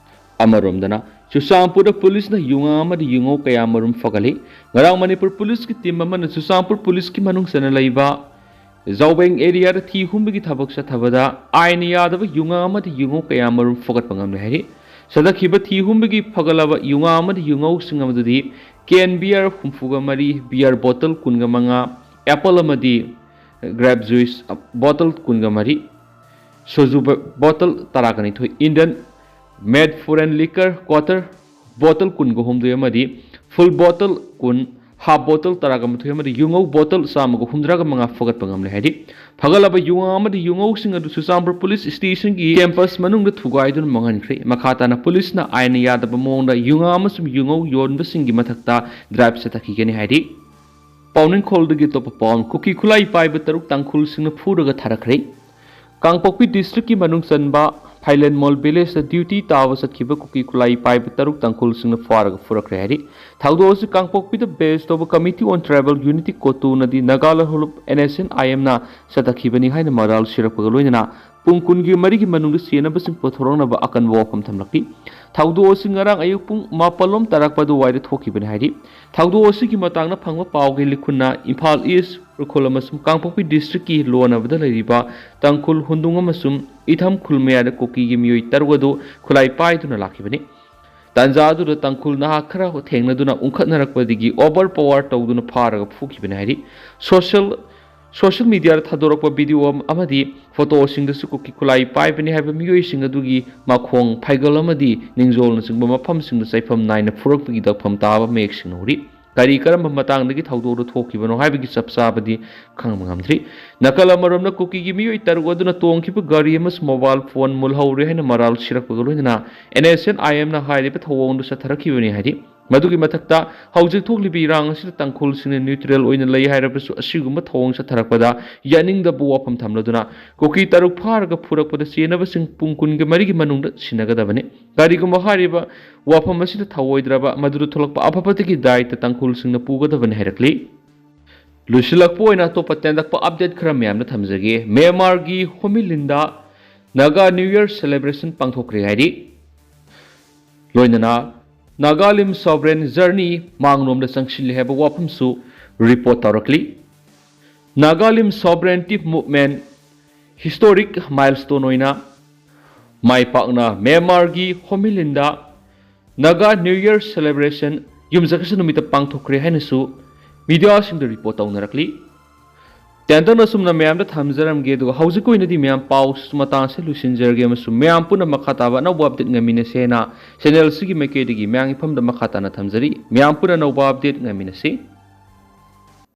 ꯑꯃꯔꯣꯝꯗꯅ, ꯆꯨꯔꯆꯥꯟꯄꯨꯔꯗ ꯄꯨꯂꯤꯁꯅ ꯌꯨꯉꯥ ꯑꯃꯗꯤ ꯌꯨꯉꯧ ꯀꯌꯥ ꯃꯔꯨꯝ ꯐꯒꯠꯂꯤ꯫ ꯉꯔꯥꯡ ꯃꯅꯤꯄꯨꯔ ꯄꯨꯂꯤꯁꯀꯤ ꯇꯤꯝ ꯑꯃꯅ ꯆꯨꯔꯆꯥꯟꯄꯨꯔ ꯄꯨꯂꯤꯁꯀꯤ ꯃꯅꯨꯡ ꯆꯟꯅ ꯂꯩꯕ ꯖꯥꯎꯕꯦꯡ ꯑꯦꯔꯤꯌꯥꯗ ꯊꯤ ꯍꯨꯝꯕꯒꯤ ꯊꯕꯛ ꯆꯠꯊꯕꯗ ꯑꯥꯏꯟ ꯌꯥꯗꯕ ꯌꯨꯉꯥ ꯑꯃꯗꯤ ꯌꯨꯉꯧ ꯀꯌꯥ ꯃꯔꯨꯝ ꯐꯒꯠꯄ ꯉꯝꯂꯦ ꯍꯥꯏꯔꯤ꯫ ꯆꯠꯊꯈꯤꯕ ꯊꯤ ꯍꯨꯝꯕꯒꯤ ꯐꯒꯠꯂꯕ ꯌꯨꯉꯥ ꯑꯃꯗꯤ ꯌꯨꯉꯧꯁꯤꯡ ꯑꯃꯗꯨꯗꯤ ꯀꯦꯟ ꯕꯤꯌꯔ ꯍꯨꯝꯐꯨꯒ ꯃꯔꯤ, ꯕꯤꯌꯔ ꯕꯣꯇꯜ ꯀꯨꯟꯒ ꯃꯉꯥ, ꯑꯦꯄꯜ ꯑꯃꯗꯤ ꯒ꯭ꯔꯦꯞ ꯖꯨꯏꯁ ꯕꯣꯇꯜ ꯀꯨꯟꯒ ꯃꯔꯤ, ꯁꯣꯖꯨ ꯕ-, ꯕꯣꯇꯜ ꯇꯔꯥꯒꯅꯤꯊꯣꯏ, ꯏꯟꯗꯤꯌꯟ ꯃꯦꯠ ꯐꯣꯔꯦꯟ ꯂꯤꯀꯔ ꯀ꯭ꯋꯥꯇꯔ ꯕꯣꯇꯜ ꯀꯨꯟꯒ ꯍꯨꯝꯗꯣꯏ ꯑꯃꯗꯤ ꯐꯨꯜ ꯕꯣꯇꯜ ꯀꯨꯟ, ꯍꯥꯞ ꯕꯣꯇꯜ ꯇꯔꯥꯒ ꯃꯥꯊꯣꯏ ꯑꯃꯗꯤ ꯌꯨꯉꯧ ꯕꯣꯇꯜ ꯆꯥꯝꯃꯒ ꯍꯨꯝꯗ꯭ꯔꯥꯒ ꯃꯉꯥ ꯐꯒꯠꯄ ꯉꯝꯂꯦ ꯍꯥꯏꯔꯤ꯫ ꯐꯒꯠꯂꯕ ꯌꯨꯉꯥ ꯑꯃꯗꯤ ꯌꯨꯉꯧꯁꯤꯡ ꯑꯗꯨ ꯆꯨꯔꯆꯥꯟꯄꯨꯔ ꯄꯨꯂꯤꯁ ꯁ꯭ꯇꯦꯁꯟꯒꯤ ꯀꯦꯝꯄꯁ ꯃꯅꯨꯡꯗ ꯊꯨꯒꯥꯏꯗꯨꯅ ꯃꯥꯡꯍꯟꯈ꯭ꯔꯦ꯫ ꯃꯈꯥ ꯇꯥꯅ ꯄꯨꯂꯤꯁꯅ ꯑꯥꯏꯟꯅ ꯌꯥꯗꯕ ꯃꯑꯣꯡꯗ ꯌꯨꯉꯥ ꯑꯃꯁꯨꯡ ꯌꯨꯉꯧ ꯌꯣꯟꯕꯁꯤꯡꯒꯤ ꯃꯊꯛꯇ ꯗ꯭ꯔꯥꯏꯚ ꯆꯠꯊꯈꯤꯒꯅꯤ ꯍꯥꯏꯔꯤ꯫ ꯄꯥꯎꯅꯤꯡꯈꯣꯜꯗꯒꯤ ꯑꯇꯣꯞꯄ ꯄꯥꯎ, ꯀꯨꯀꯤ ꯈꯨꯠꯂꯥꯏ ꯄꯥꯏꯕ ꯇꯔꯨꯛ ꯇꯥꯡꯈꯨꯜꯁꯤꯡꯅ ꯐꯨꯔꯒ ꯊꯥꯔꯛꯈ꯭ꯔꯦ꯫ ꯀꯥꯡꯄꯣꯛꯄꯤ ꯗꯤꯁꯇ꯭ꯔꯤꯛꯀꯤ ꯃꯅꯨꯡ ꯆꯟꯕ ꯐꯥꯏꯂꯦꯟꯃꯣꯜ ꯚꯤꯂꯦꯖꯇ ꯗ꯭ꯌꯨꯇꯤ ꯇꯥꯕ ꯆꯠꯈꯤꯕ ꯀꯨꯀꯤ ꯈꯨꯠꯂꯥꯏ ꯄꯥꯏꯕ ꯇꯔꯨꯛ ꯇꯥꯡꯈꯨꯜꯁꯤꯡꯅ ꯐꯥꯔꯒ ꯐꯨꯔꯛꯈ꯭ꯔꯦ ꯍꯥꯏꯔꯤ꯫ ꯊꯧꯗꯣꯛ ꯑꯁꯤ ꯀꯥꯡꯄꯣꯛꯄꯤꯗ ꯕꯦꯁ ꯇꯧꯕ Committee on Tribal Unity, ꯀꯣꯇꯨꯅꯗꯤ Naga ꯂꯍꯨꯂꯨꯞ, NSCN-IM-ꯅ ꯆꯠꯊꯈꯤꯕꯅꯤ ꯍꯥꯏꯅ ꯃꯔꯥꯜ ꯁꯤꯔꯛꯄꯒ ꯂꯣꯏꯅꯅ ꯄꯨꯡ ꯀꯨꯟꯒꯤ ꯃꯔꯤꯒꯤ ꯃꯅꯨꯡꯗ ꯆꯦꯟꯅꯕꯁꯤꯡ ꯄꯨꯊꯣꯔꯛꯅꯕ ꯑꯀꯟꯕ ꯋꯥꯐꯝ ꯊꯝꯂꯛꯂꯤ꯫ ꯊꯧꯗꯣꯛ ꯑꯁꯤ ꯉꯔꯥꯡ ꯑꯌꯨꯛ ꯄꯨꯡ ꯃꯥꯄꯜꯂꯣꯝ ꯇꯥꯔꯛꯄ ꯑꯗꯨꯋꯥꯏꯗ ꯊꯣꯛꯈꯤꯕꯅꯤ ꯍꯥꯏꯔꯤ꯫ ꯊꯧꯗꯣꯛ ꯑꯁꯤꯒꯤ ꯃꯇꯥꯡꯗ ꯐꯪꯕ ꯄꯥꯎꯒꯤ ꯂꯤꯈꯨꯟꯅ ꯏꯝꯐꯥꯜ ꯏꯁ, ꯎꯈ꯭ꯔꯨꯜ ꯑꯃꯁꯨꯡ ꯀꯥꯡꯄꯣꯛꯄꯤ ꯗꯤꯁꯇ꯭ꯔꯤꯛꯀꯤ ꯂꯣꯟꯅꯕꯗ ꯂꯩꯔꯤꯕ ꯇꯥꯡꯈꯨꯜ ꯍꯨꯟꯗꯨꯡ ꯑꯃꯁꯨꯡ ꯏꯊꯝ ꯈꯨꯜ ꯃꯌꯥꯗ ꯀꯨꯀꯤꯒꯤ ꯃꯤꯑꯣꯏ ꯇꯔꯨꯛ ꯑꯗꯨ ꯈꯨꯠꯂꯥꯏ ꯄꯥꯏꯗꯨꯅ ꯂꯥꯛꯈꯤꯕꯅꯤ꯫ ꯇꯥꯟꯖꯥ ꯑꯗꯨꯗ ꯇꯥꯡꯈꯨꯜ ꯅꯍꯥ ꯈꯔ ꯊꯦꯡꯅꯗꯨꯅ ꯎꯪꯈꯠꯅꯔꯛꯄꯗꯒꯤ overpower ꯇꯧꯗꯨꯅ ꯐꯥꯔꯒ ꯐꯨꯈꯤꯕꯅꯤ ꯍꯥꯏꯔꯤ꯫ ꯁꯣꯁꯤꯌꯦꯜ, ꯁꯣꯁꯤꯌꯦꯜ ꯃꯤꯗꯤꯌꯥꯗ ꯊꯥꯗꯣꯔꯛꯄ ꯚꯤꯗꯤꯑꯣ ꯑꯃ-, ꯑꯃꯗꯤ ꯐꯣꯇꯣꯁꯤꯡꯗꯁꯨ ꯀꯨꯀꯤ ꯈꯨꯠꯂꯥꯏ ꯄꯥꯏꯕꯅꯤ ꯍꯥꯏꯕ ꯃꯤꯑꯣꯏꯁꯤꯡ ꯑꯗꯨꯒꯤ ꯃꯈꯣꯡ, ꯐꯩꯒꯜ ꯑꯃꯗꯤ ꯅꯤꯡꯖꯣꯜꯅꯆꯤꯡꯕ ꯃꯐꯝꯁꯤꯡꯗ ꯆꯩꯐꯝ ꯅꯥꯏꯅ ꯐꯨꯔꯛꯄꯒꯤ ꯗꯛꯐꯝ ꯇꯥꯕ ꯃꯌꯦꯛ ꯁꯦꯡꯅ ꯎꯔꯤ꯫ ꯀꯔꯤ ꯀꯔꯝꯕ ꯃꯇꯥꯡꯗꯒꯤ ꯊꯧꯗꯣꯛ ꯑꯗꯨ ꯊꯣꯛꯈꯤꯕꯅꯣ ꯍꯥꯏꯕꯒꯤ ꯆꯞ ꯆꯥꯕꯗꯤ ꯈꯪꯕ ꯉꯝꯗ꯭ꯔꯤ꯫ ꯅꯥꯀꯜ ꯑꯃꯔꯣꯝꯅ ꯀꯨꯀꯤꯒꯤ ꯃꯤꯑꯣꯏ ꯇꯔꯨꯛ ꯑꯗꯨꯅ ꯇꯣꯡꯈꯤꯕ ꯒꯥꯔꯤ ꯑꯃꯁꯨꯡ ꯃꯣꯕꯥꯏꯜ ꯐꯣꯟ ꯃꯨꯜꯍꯧꯔꯦ ꯍꯥꯏꯅ ꯃꯔꯥꯜ ꯁꯤꯔꯛꯄꯒ ꯂꯣꯏꯅꯅ NSCN-IM-ꯅ ꯍꯥꯏꯔꯤꯕ ꯊꯧꯑꯣꯡ ꯑꯗꯨ ꯆꯠꯊꯔꯛꯈꯤꯕꯅꯤ ꯍꯥꯏꯔꯤ꯫ ꯃꯗꯨꯒꯤ ꯃꯊꯛꯇ ꯍꯧꯖꯤꯛ ꯊꯣꯛꯂꯤꯕ ꯏꯔꯥꯡ ꯑꯁꯤꯗ ꯇꯥꯡꯈꯨꯜꯁꯤꯡꯅ neutral ꯑꯣꯏꯅ ꯂꯩ ꯍꯥꯏꯔꯕꯁꯨ ꯑꯁꯤꯒꯨꯝꯕ ꯊꯧꯑꯣꯡ ꯆꯠꯊꯔꯛꯄꯗ ꯌꯥꯅꯤꯡꯗꯕ ꯋꯥꯐꯝ ꯊꯝꯂꯗꯨꯅ ꯀꯨꯀꯤ ꯇꯔꯨꯛ ꯐꯥꯔꯒ ꯐꯨꯔꯛꯄꯗ ꯆꯦꯟꯅꯕꯁꯤꯡ ꯄꯨꯡ ꯀꯨꯟꯒ ꯃꯔꯤꯒꯤ ꯃꯅꯨꯡꯗ ꯁꯤꯟꯅꯒꯗꯕꯅꯤ꯫ ꯀꯔꯤꯒꯨꯝꯕ ꯍꯥꯏꯔꯤꯕ ꯋꯥꯐꯝ ꯑꯁꯤꯗ ꯊꯧꯑꯣꯏꯗ꯭ꯔꯕ, ꯃꯗꯨꯗ ꯊꯣꯛꯂꯛꯄ ꯑꯐꯕꯇꯒꯤ ꯗꯥꯏꯇ ꯇꯥꯡꯈꯨꯜꯁꯤꯡꯅ ꯄꯨꯒꯗꯕꯅꯤ ꯍꯥꯏꯔꯛꯂꯤ꯫ ꯂꯣꯏꯁꯤꯜꯂꯛꯄ ꯑꯣꯏꯅ ꯑꯇꯣꯞꯄ ꯇꯦꯟꯗꯛꯄ update ꯈꯔ ꯃꯌꯥꯝꯅ ꯊꯝꯖꯒꯦ꯫ ꯃ꯭ꯌꯥꯟꯃꯥꯔꯒꯤ ꯍꯣꯃꯤꯂꯤꯟꯗ Naga New Year celebration ꯄꯥꯡꯊꯣꯛꯈ꯭ꯔꯦ ꯍꯥꯏꯔꯤ꯫ ꯂꯣꯏꯅꯅ ꯅꯥꯒꯥꯂꯤꯝ sovereign journey ꯃꯥꯡꯂꯣꯝꯗ ꯆꯪꯁꯤꯜꯂꯤ ꯍꯥꯏꯕ ꯋꯥꯐꯝꯁꯨ report ꯇꯧꯔꯛꯂꯤ꯫ Nagalim Sovereignty Movement historic milestone ꯑꯣꯏꯅ ꯃꯥꯏ ꯄꯥꯛꯅ ꯃ꯭ꯌꯥꯟꯃꯥꯔꯒꯤ ꯍꯣꯃꯤꯂꯤꯟꯗ Naga New Year celebration ꯌꯨꯝꯁꯀꯩꯁ ꯅꯨꯃꯤꯠꯇ ꯄꯥꯡꯊꯣꯛꯈ꯭ꯔꯦ ꯍꯥꯏꯅꯁꯨ ꯃꯤꯗꯤꯌꯥꯁꯤꯡꯗ ꯔꯤꯄꯣꯔꯠ ꯇꯧꯅꯔꯛꯂꯤ꯫ ꯇꯦꯟꯇꯛꯅ ꯁꯨꯝꯅ ꯃꯌꯥꯝꯗ ꯊꯝꯖꯔꯝꯒꯦ, ꯑꯗꯨꯒ ꯍꯧꯖꯤꯛꯀꯤ ꯑꯣꯏꯅꯗꯤ ꯃꯌꯥꯝ ꯄꯥꯎ ꯃꯇꯥꯡꯁꯦ ꯂꯣꯏꯁꯤꯟꯖꯔꯒꯦ, ꯑꯃꯁꯨꯡ ꯃꯌꯥꯝ ꯄꯨꯟꯅ ꯃꯈꯥ ꯇꯥꯕ ꯑꯅꯧꯕ ꯑꯞꯗꯦꯠ ꯉꯥꯏꯃꯤꯟꯅꯁꯦꯅ ꯆꯦꯅꯦꯜꯁꯤꯒꯤ ꯃꯥꯏꯀꯩꯗꯒꯤ ꯃꯌꯥꯝꯒꯤ ꯐꯝꯗ ꯃꯈꯥ ꯇꯥꯅ ꯊꯝꯖꯔꯤ꯫ ꯃꯌꯥꯝ ꯄꯨꯟꯅ ꯑꯅꯧꯕ ꯑꯞꯗꯦꯠ ꯉꯥꯏꯃꯤꯟꯅꯁꯤ꯫